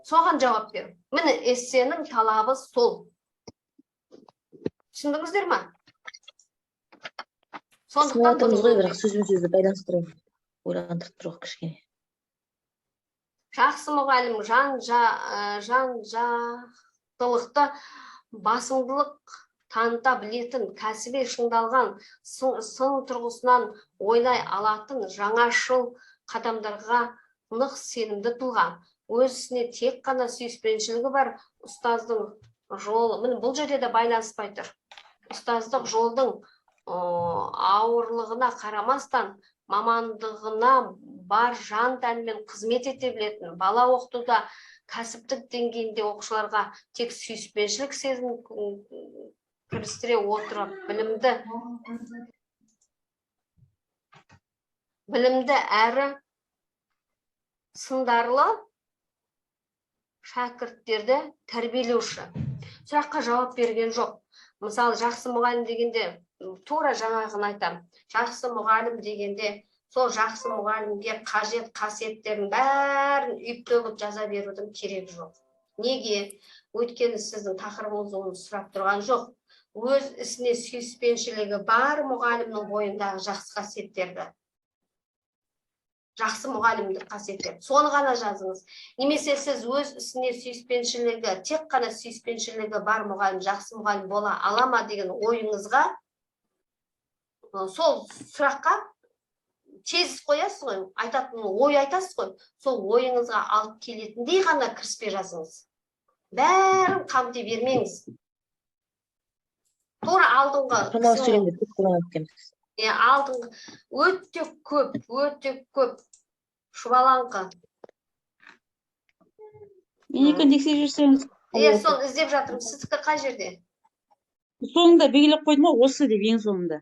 A: Соған жауап беру. Міне, эссенің талабы сол. Түсіндіңіздер ма?
B: Түсініп
A: Сондықтан
B: жатырмыз ғой,
A: бұны
B: бірақ сөзбен сөзді байланыстыру ойландырып тұр ғой кішкене.
A: Жақсы мұғалім жан жақтылықты, басымдылық таныта білетін, кәсіби шыңдалған, сын тұрғысынан ойлай алатын, жаңашыл қадамдарға нық сенімді тұлға. Өз ісіне тек қана сүйіспеншілігі бар ұстаздың жолы, міне, бұл жерде де байланыспай тұр. Ұстаздық жолдың ауырлығына қарамастан, мамандығына бар жан тәнімен қызмет ете білетін, бала оқытуда кәсіптік деңгейінде оқушыларға тек сүйіспеншілік сезімін кірістіре отырып, білімді әрі сындарлы шәкірттерді тәрбиелеуші. Сұраққа жауап берген жоқ. Мысалы, жақсы мұғалім дегенде, тура жаңағыны айтамын. Жақсы мұғалім дегенде, сол жақсы мұғалімге қажет қасиеттердің бәрін үйіп төгіп жаза берудің керегі жоқ. Неге? Өйткені сіздің тақырыбыңыз оны сұрап тұрған жоқ. Өз ісіне сүйіспеншілігі бар мұғалімнің бойындағы жақсы қасиеттерді, жақсы мұғалімдік қасиеттер, соны ғана жазыңыз. Немесе сіз өз ісіне сүйіспеншілігі, тек қана сүйіспеншілігі бар мұғалім жақсы мұғалім бола ала ма деген ойыңызға, сол сұраққа тезис қоясыз ғой, айтатын ой айтасыз ғой, сол ойыңызға алып келетіндей ғана кіріспе жазыңыз. Бәрін қамти бермеңіз. Тура алдыңғы
B: Құрмалы
A: кісінің
B: сөйлемді көп қолданады екенбіз.
A: Иә, алдыңғы өте көп, өте көп шұбалаңқы.
F: Менікін тексеріп жіберсеңіз.
A: Иә, соны іздеп жатырмын. Сіздікі қай жерде?
F: Соңында белгілеп қойдым ғой, осы деп, ең соңында.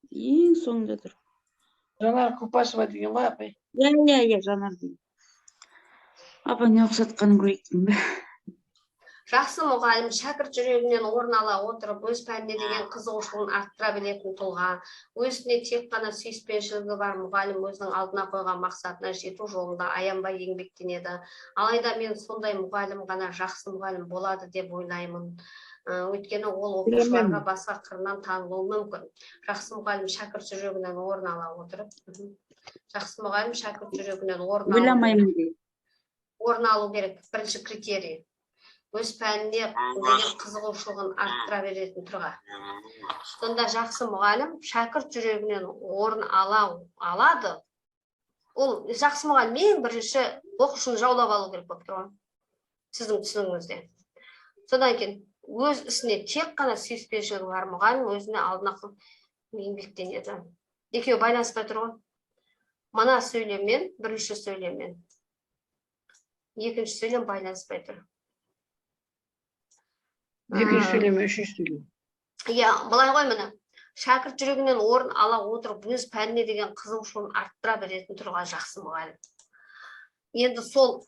F: Ең соңында тұр.
G: Жанар Құпашева деген ғой, апай.
F: Иә, Жанар деген. Апа, не ұқсатқанын көрейік деймін бе?
A: Жақсы мұғалім шәкірт жүрегінен орын ала отырып, өз пәніне деген қызығушылығын арттыра білетін тұлға. Өзіне тек қана сүйіспеншілігі бар мұғалім өзінің алдына қойған мақсатына жету жолында аянбай еңбектенеді. Алайда мен сондай мұғалім ғана жақсы мұғалім болады деп ойлаймын. Өйткені ол оқушыларға басқа қырынан танылуы мүмкін. Жақсы мұғалім шәкірт жүрегінен орын ала отырып, жақсы мұғалім шәкірт жүрегінен орын алу керек.
F: Ойламаймын дейді.
A: Орын алу керек, бірінші критерий. Өз пәніне деген қызығушылығын арттыра беретін тұлға. Сонда жақсы мұғалім шәкірт жүрегінен орын ала алады. Ол жақсы мұғалім ең бірінші оқушыны жаулап алу керек болып тұр ғой сіздің түсінігіңізде. Содан кейін өз ісіне тек қана сүйіспеншілігі бар мұғалім өзіне алдына еңбектенеді. Екеуі байланыспай тұр ғой. Мына сөйлеммен, бірінші сөйлеммен екінші сөйлем байланыспай тұр.
G: Екінші сөйлем, үшінші сөйлем.
A: Иә, былай ғой, міне. Шәкірт жүрегінен орын ала отырып, өз пәніне деген қызығушылығын арттыра беретін тұлға жақсы мұғалім. Енді сол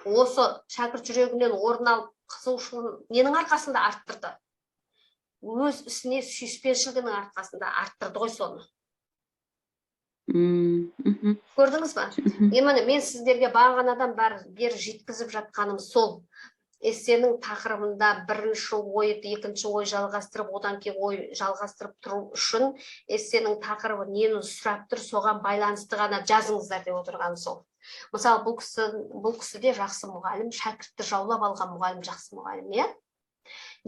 A: осы шәкірт жүрегінен орын алып, қызығушылығын ненің арқасында арттырды? Өз ісіне сүйіспеншілігінің арқасында арттырды ғой соны. Көрдіңіз ба? Міне, мен сіздерге бағанадан бері жеткізіп жатқаным сол. Эссенің тақырыбында бірінші ой, екінші ой жалғастырып, одан кейін ой жалғастырып тұру үшін эссенің тақырыбы нені сұрап тұр, соған байланысты ғана жазыңыздар деп отырғаным сол. Мысалы, бұл кісі де жақсы мұғалім, шәкіртті жаулап алған мұғалім, жақсы мұғалім, иә?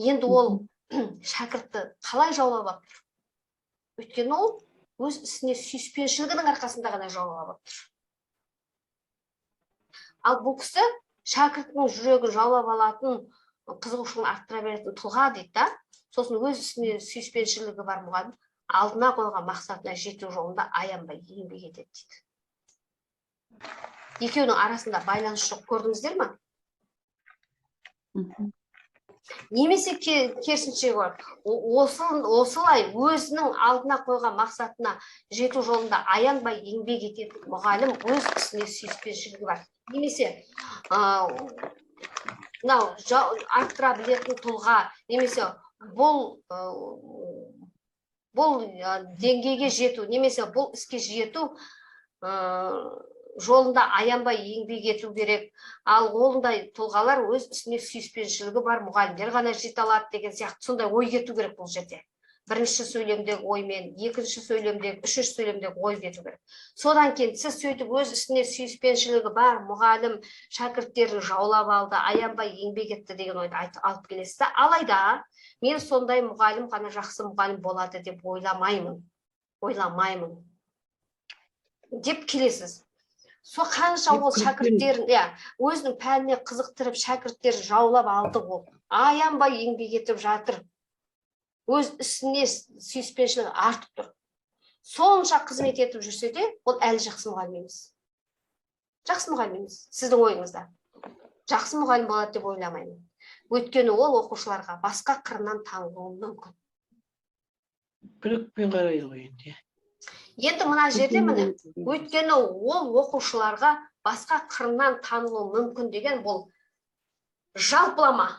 A: Енді ол шәкіртті қалай жаулап алып тұр? Өйткені ол өз ісіне сүйіспеншілігінің арқасында ғана жаулап алып тұр. Ал бұл кісі шәкірттің жүрегін жаулап алатын, қызығушылығын арттыра беретін тұлға дейді да. Сосын өз ісіне сүйіспеншілігі бар мұғалім алдына қойған мақсатына жету жолында аянбай еңбек етеді дейді. Екеуінің арасында байланыс жоқ, көрдіңіздер ме? Немесе керісінше бар. Осылай өзінің алдына қойған мақсатына жету жолында аянбай еңбек ететін мұғалім өз ісіне сүйіспеншілігі бар. Немесе мынау арттыра білетін тұлға, немесе бұл деңгейге жету, немесе бұл іске жету жолында аянбай еңбек ету керек. Ал ондай тұлғалар өз ісіне сүйіспеншілігі бар мұғалімдер ғана жете алады деген сияқты сондай ой кету керек бұл жерде. Бірінші сөйлемдегі оймен, екінші сөйлемдегі, үшінші сөйлемдегі ой кету керек. Содан кейін сіз сөйтіп өз ісіне сүйіспеншілігі бар мұғалім шәкірттерін жаулап алды, аянбай еңбек етті деген ойды алып келесіз. Алайда мен сондай мұғалім ғана жақсы мұғалім болады деп ойламаймын. Ойламаймын деп келесіз. Со қанша ол шәкірттерін, иә, өзінің пәніне қызықтырып шәкірттерін жаулап алды ол. Аянбай еңбек етіп жатыр. Өз ісіне сүйіспеншілігі артып тұр. Сонша қызмет етіп жүрсе де, ол әлі жақсы мұғалім емес. Жақсы мұғалім емес, сіздің ойыңызда. Жақсы мұғалім болады деп ойламаймын. Өйткені ол оқушыларға басқа қырынан танылуы мүмкін.
G: Күлікпен қарайды ғой енді.
A: Енді мына жерде міне, өйткені ол оқушыларға басқа қырынан танылуы мүмкін деген бұл жалпылама,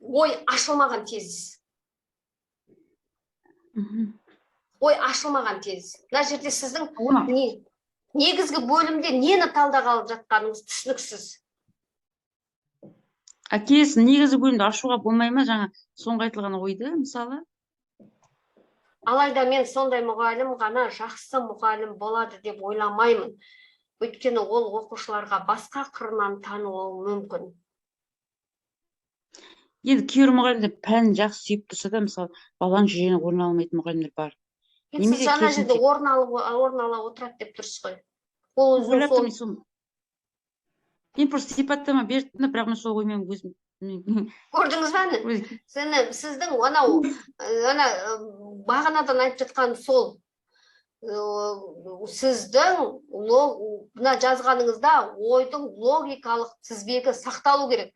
A: ой ашылмаған тезис. Ой ашылмаған тезис. Мына жерде сіздің негізгі бөлімде нені талдағалы жатқаныңыз түсініксіз.
F: Әкесі, негізгі бөлімді ашуға болмай ма жаңа соңғы айтылған ойды, мысалы?
A: Алайда мен сондай мұғалім ғана жақсы мұғалім болады деп ойламаймын. Өйткені ол оқушыларға басқа қырынан танылуы мүмкін.
F: Енді кейбір мұғалімдер пәнін жақсы сүйіп тұрса да, мысалы, баланың жүрегінен орын ала алмайтын мұғалімдер бар.
A: Енді сіз
F: Немесе
A: жаңа жерде
F: керісінше.
A: Орын ала отырады деп тұрсыз ғой. Ол өзінің
F: Ойлап
A: сол
F: тұрмын сол. Мен просто сипаттама бердім, бірақ мен сол оймен өзім
A: Көрдіңіз бе әні? Сіздің анау, ана, бағанадан айтып жатқан сол, сіздің мына жазғаныңызда ойдың логикалық тізбегі сақталу керек.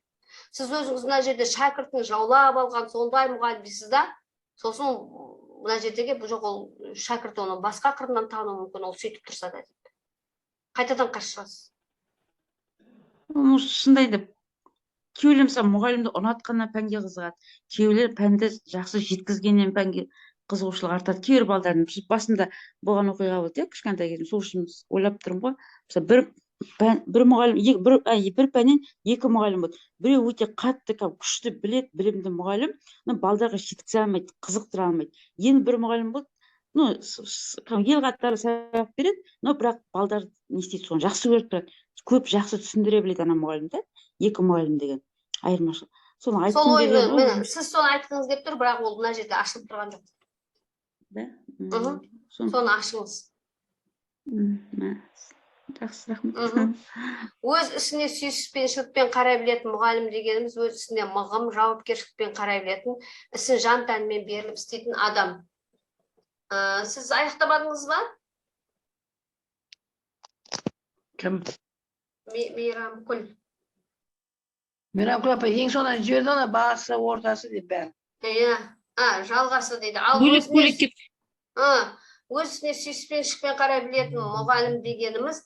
A: Сіз өзіңіз мына жерде шәкіртін жаулап алған сондай мұғалім дейсіз да, сосын мына жердегі бұл жоқ, ол шәкірт оны басқа қырынан тануы мүмкін, ол сөйтіп тұрса да деп. Қайтадан қарсы шығасыз.
F: Может, шынында да кейбіреулер мысалы мұғалімді ұнатқаннан пәнге қызығады, кейбіреулер пәнді жақсы жеткізгеннен пәнге қызығушылық артады. Кейбір балдардың басында болған оқиға болды, иә, кішкентай кезім, сол үшін ойлап тұрмын ғой. Мысалы, бір пән, бір мұғалім, екі, бір, ай, бір пәннен екі мұғалім болды. Біреу өте қатты, кәдімгі күшті біледі, білімді мұғалім, но балдарға жеткізе алмайды, қызықтыра алмайды. Енді бір мұғалім болды, кәдімгі ел қатарлы сабақ береді, но бірақ балдар не істейді, соны жақсы көріп тұрады. Көп жақсы түсіндіре біледі ана мұғалім да, екі мұғалім деген айырмашылық. Соны
A: Сол
F: айтқым
A: ойды,
F: келген ғой.
A: міне, сіз соны айтқыңыз келіп тұр, бірақ ол мына жерде ашылып тұрған жоқ.
F: Да?
A: Соны ашыңыз.
F: Жақсы, рахмет.
A: Өз ісіне сүйіспеншілікпен қарай білетін мұғалім дегеніміз өз ісіне мығым, жауапкершілікпен қарай білетін, ісін жан тәнімен беріліп істейтін адам. Сіз аяқтамадыңыз ба?
G: Кім?
A: Мейрамкүл.
G: Мейрамкүл апа ең соңынан жіберді ана басы, ортасы деп бәрі.
A: Иә, жалғасы дейді. Ал
D: Бөлек бөлек деп.
A: Өз ісіне сүйіспеншілікпен қарай білетін мұғалім дегеніміз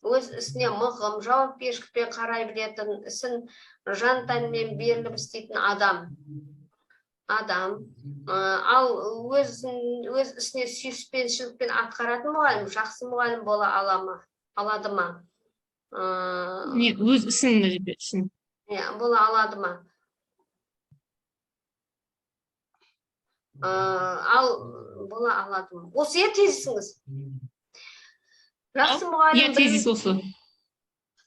A: өз ісіне мығым, жауапкершілікпен қарай білетін, ісін жан тәнімен беріліп істейтін адам. Адам. Ал өз ісіне сүйіспеншілікпен атқаратын мұғалім жақсы мұғалім бола ала ма? Алады ма?
D: Не, өз ісін мына жерде, ісін.
A: Иә, бола алады ма? Ал бола алады ма? Осы, иә, тезисіңіз. Жақсы мұғалім
D: Иә, тезис осы.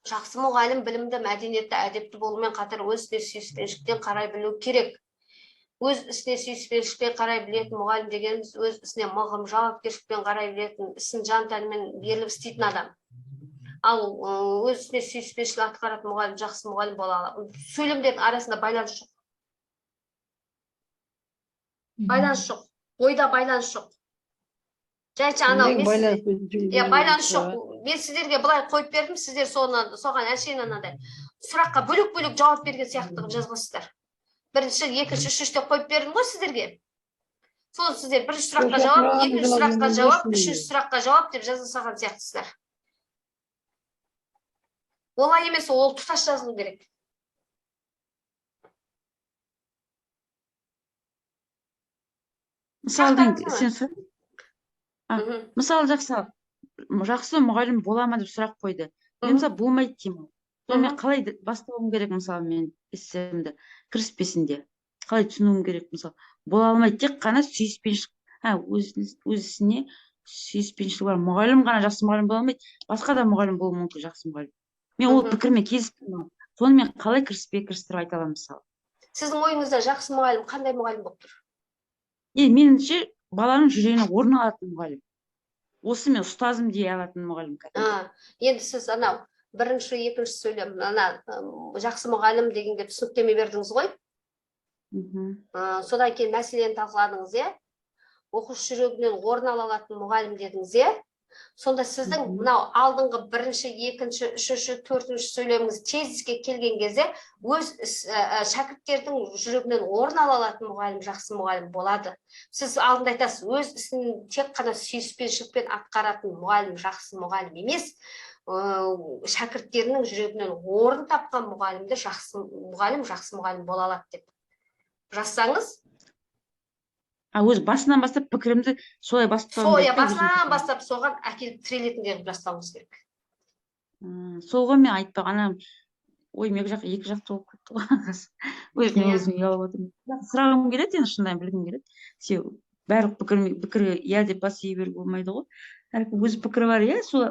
A: Жақсы мұғалім білімді, мәдениетті, әдепті болумен қатар өз ісіне сүйіспеншілікпен қарай білу керек. Өз ісіне сүйіспеншілікпен қарай білетін мұғалім дегеніміз өз ісіне мығым, жауапкершілікпен қарай білетін, ісін жан тәнімен беріліп істейтін адам. Ал өз ісіне сүйіспеншілік атқаратын мұғалім жақсы мұғалім бола алады. Сөйлемдердің арасында байланыс жоқ. Байланыс жоқ. Ойда байланыс жоқ. Жайша анау
G: байланыс.
A: Иә, байланыс жоқ. Мен сіздерге былай қойып бердім, сіздер соған әшейін анадай сұраққа бөлек-бөлек жауап берген сияқты қылып жазғансыздар. Бірінші, екінші, үшінші деп қойып бердім ғой сіздерге. Соны сіздер бірінші сұраққа жауап, екінші сұраққа жауап, үшінші сұраққа жауап деп жаза салған сияқтысыздар. Олай емес, ол тұтас жазылу керек.
F: Мысалы, сен мысалы, жақсы мұғалім бола ма деп сұрақ қойды. Мен мысалы болмайды деймін. Сонымен қалай бастауым керек, мысалы, мен эссемді кіріспесінде қалай түсінуім керек, мысалы, бола алмайды, тек қана сүйіспеншілік, өз ісіне сүйіспеншілік бар мұғалім ғана жақсы мұғалім бола алмайды, басқа да мұғалім болуы мүмкін жақсы мұғалім. Мен ол пікірмен келіспеймін. Сонымен қалай кіріспе кірістіріп айта аламын, мысалы?
A: Сіздің ойыңызда жақсы мұғалім қандай мұғалім болып тұр?
F: Меніңше, баланың жүрегіне орын алатын мұғалім. Осы мен ұстазым дей алатын мұғалім.
A: Енді сіз анау бірінші, екінші сөйлем, ана жақсы мұғалім дегенге түсініктеме бердіңіз ғой? Содан кейін мәселені талқыладыңыз, иә? Оқушы жүрегінен орын ала алатын мұғалім дедіңіз, иә? Сонда сіздің мынау алдыңғы бірінші, екінші, үшінші, төртінші сөйлеміңіз тезиске келген кезде өз шәкірттердің жүрегінен орын ала алатын мұғалім жақсы мұғалім болады. Сіз алдында айтасыз, өз ісін тек қана сүйіспеншілікпен атқаратын мұғалім жақсы мұғалім емес, шәкірттерінің жүрегінен орын тапқан мұғалімді жақсы мұғалім жақсы мұғалім бола алады деп жазсаңыз.
F: Өз басынан бастап пікірімді солай бастауым
A: керек. Басынан бастап соған әкеліп тірелетіндей қылып бастауыңыз керек.
F: Сол ғой мен айтпақ, ана ойым екі жақты болып кетті ғой. Өзім өзім ұялып отырмын. Сұрағым келеді, енді шынайы білгім келеді. Себебі барлық пікірге иә деп бас ие беруге болмайды ғой. Әркім өз пікірі бар, иә, сол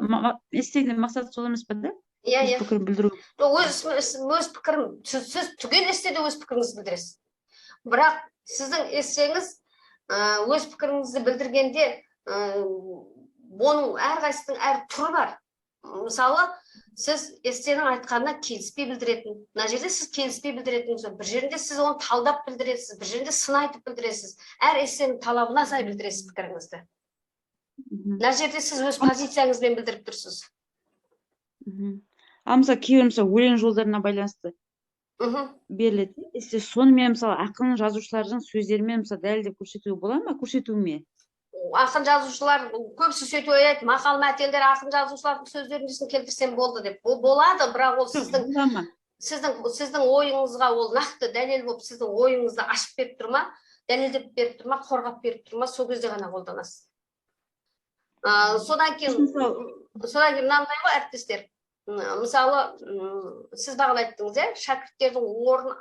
F: эссенің мақсаты сол емес пе да?
A: Иә, иә.
F: Өз пікірін білдіру.
A: Өз пікірім, сіз түгел эсседе өз пікіріңізді білдіресіз. Бірақ сіздің эссеңіз өз пікіріңізді білдіргенде оның әрқайсысының әр түрі бар. Мысалы, сіз эссенің айтқанына келіспей білдіретін, мына жерде сіз келіспей білдіретін, бір жерінде сіз оны талдап білдіресіз, бір жерінде сын айтып білдіресіз. Әр эссенің талабына сай білдіресіз пікіріңізді. Мына жерде сіз өз позицияңызбен білдіріп тұрсыз.
F: Ал мысалы, кейбір мысалы өлең жолдарына байланысты беріледі. Эссе сонымен мысалы ақын жазушылардың сөздерімен мысалы дәлелдеп көрсетуге бола ма, көрсетуме?
A: Ақын жазушылар көбісі сөйтіп ойлайды, мақал мәтелдер ақын жазушылардың сөздерін несін келтірсем болды деп. Ол болады, бірақ ол сіздің ойыңызға ол нақты дәлел болып сіздің ойыңызды ашып беріп тұр ма, дәлелдеп беріп тұр ма, қорғап беріп тұр ма, сол кезде ғана қолданасыз. Содан кейін мынандай ғой, әріптестер. Мысалы, сіз бағана айттыңыз, иә, шәкірттердің орын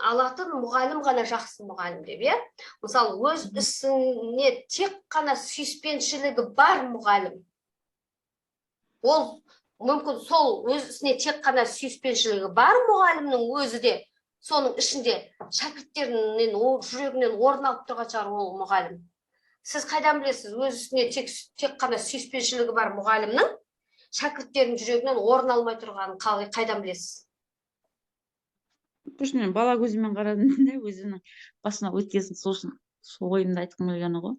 A: алатын мұғалім ғана жақсы мұғалім деп, иә? Мысалы, өз ісіне тек қана сүйіспеншілігі бар мұғалім. Ол мүмкін сол өз ісіне тек қана сүйіспеншілігі бар мұғалімнің өзі де соның ішінде шәкірттерінен, жүрегінен орын алып тұрған шығар ол мұғалім. Сіз қайдан білесіз, өз ісіне тек қана сүйіспеншілігі бар мұғалімнің шәкірттерінің жүрегінен орын алмай тұрғанын қайдан білесіз?
F: Мен бала көзімен қарадым да, өзімнің басына өткесін, сол үшін сол ойымды айтқым келгені ғой.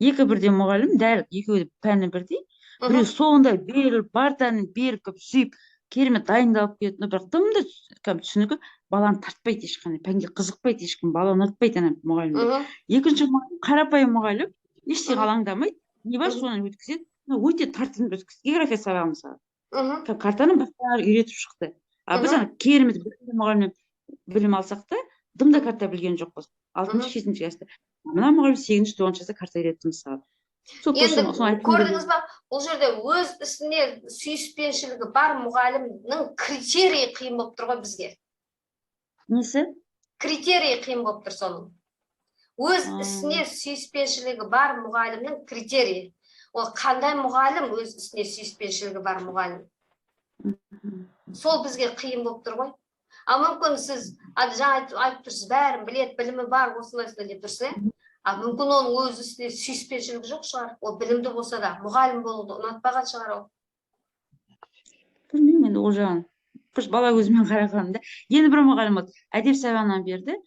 F: Екі бірдей мұғалім, дәл екеуі пәні бірдей, біреу сондай беріліп, бар тәнін беріп, сүйіп, керемет дайындалып келеді, бірақ тым да түсінігі баланы тартпайды ешқандай, пәнге қызықпайды ешкім, бала ұнатпайды ана мұғалімді. Екінші мұғалім, қарапайым мұғалім, ештеңе алаңдамайды, не бар соны өткізеді, өте тартымды өткізді. География сабағы мысалы. Картаны басқалар үйретіп шықты. А біз ана керемет мұғалімнен білім алсақ та, Дым да карта білген жоқпыз алтыншы, жетінші класста. Мына мұғалім сегізінші, тоғызыншы класста карта үйретті мысалы. Сол
A: Енді
F: соны айтқым келді.
A: көрдіңіз ба, бұл жерде өз ісіне сүйіспеншілігі бар мұғалімнің критерийі қиын болып тұр ғой бізге.
F: Несі?
A: Критерийі қиын болып тұр соның. Өз ісіне сүйіспеншілігі бар мұғалімнің критерийі. Ол қандай мұғалім, өз ісіне сүйіспеншілігі бар мұғалім? Сол бізге қиын болып тұр ғой. Ал мүмкін сіз жаңа айтып тұрсыз, бәрін біледі, білімі бар, осындай осындай деп тұрсыз, иә? А мүмкін оның өз ісіне сүйіспеншілігі жоқ шығар. Ол білімді болса да, мұғалім болуды ұнатпаған шығар ол.
F: Білмеймін енді ол жағын. Просто бала көзімен қарағанымда. Енді бір мұғалім болды, әдеп сабағынан берді.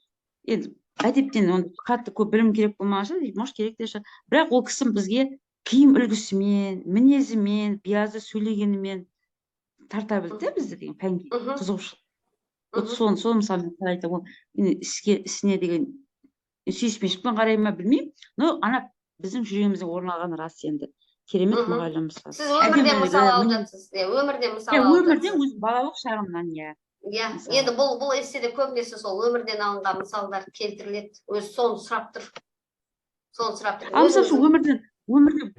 F: Енді әдептен оны қатты көп білім керек болмаған шығар, может, керек те шығар. Бірақ ол кісі бізге киім үлгісімен, мінезімен, биязы сөйлегенімен тарта білді да бізді деген пәнге қызығушылық. Вот соны мысалы мен қалай айтамын, ол енді ісіне деген сүйіспеншілікпен қарай ма, білмеймін, но ана біздің жүрегімізде орын алғаны рас енді. Керемет мұғалім мысалы.
A: Сіз өмірден
F: Әдемілігі,
A: мысал алып жатсыз. Иә, өмірден мысал
F: Иә,
A: алып
F: өмірден,
A: жатсыз.
F: өз балалық шағымнан, иә.
A: Иә,
F: Мысалы.
A: енді бұл эсседе көбінесе сол өмірден алынған мысалдар келтіріледі. Өзі соны сұрап тұр. Соны сұрап тұр.
F: Ал мысалы сол
A: Өзіңіздің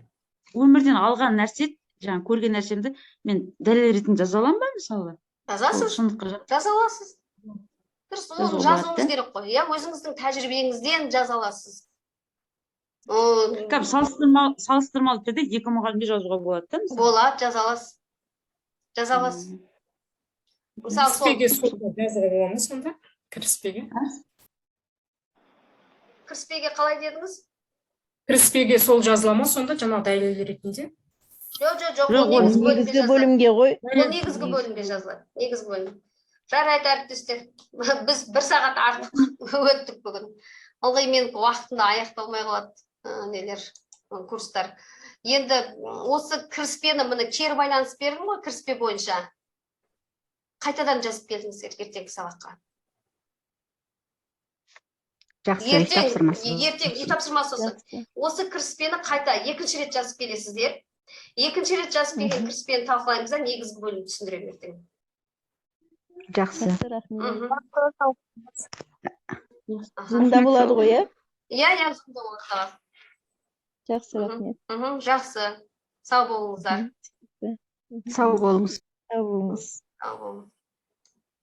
F: өмірден алған нәрсе, жаңа көрген нәрсемді мен дәлел ретінде жаза аламын ба мысалы? Ол
A: Жазасыз.
F: шындыққа
A: Жаза аласыз. Дұрыс, оны
F: Жазуға болады,
A: жазуыңыз
F: да?
A: керек қой. Иә, өзіңіздің тәжірибеңізден жаза аласыз.
F: Кәдімгі салыстырмалы түрде екі мұғалімге жазуға болады да мысалы?
A: Болады, жаза аласыз. Жаза аласыз. Мысалы, сол
C: Кіріспеге сол жазуға бола ма сонда? Кіріспеге?
A: Кіріспеге қалай дедіңіз?
C: Кіріспеге сол жазыла ма сонда, жаңағы дәлел ретінде?
A: Жоқ, жоқ, жоқ,
F: Жоқ,
A: ол
F: ол
A: негізгі бөлімге
E: Негізгі
A: жазылады.
E: бөлімге ғой.
A: Ол негізгі бөлімге жазылады. Негізгі бөлім. Жарайды, әріптестер. Біз бір сағат артық өттік бүгін. Ылғи менікі уақытында аяқталмай қалады, нелер, курстар. Енді осы кіріспені, міне, кері байланыс бердім ғой кіріспе бойынша. Қайтадан жазып келдіңіздер ертеңгі сабаққа.
H: Жақсы, үй
A: Ертең,
H: тапсырмасы.
A: ертең үй тапсырмасы осы.
E: Жақсы.
A: Осы кіріспені қайта екінші рет жазып келесіздер. Екінші рет жазып келген кіріспені талқылаймыз да, негізгі бөлімді түсіндіремін ертең.
H: Жақсы.
E: Жақсы, рахмет.
A: Аха.
E: Зумда болады ғой, иә?
A: Иә, зумда болады сабақ.
E: Жақсы, рахмет.
A: Жақсы. Сау болыңыздар.
H: Сау болыңыз.
E: Сау болыңыз.
A: Сау болыңыз.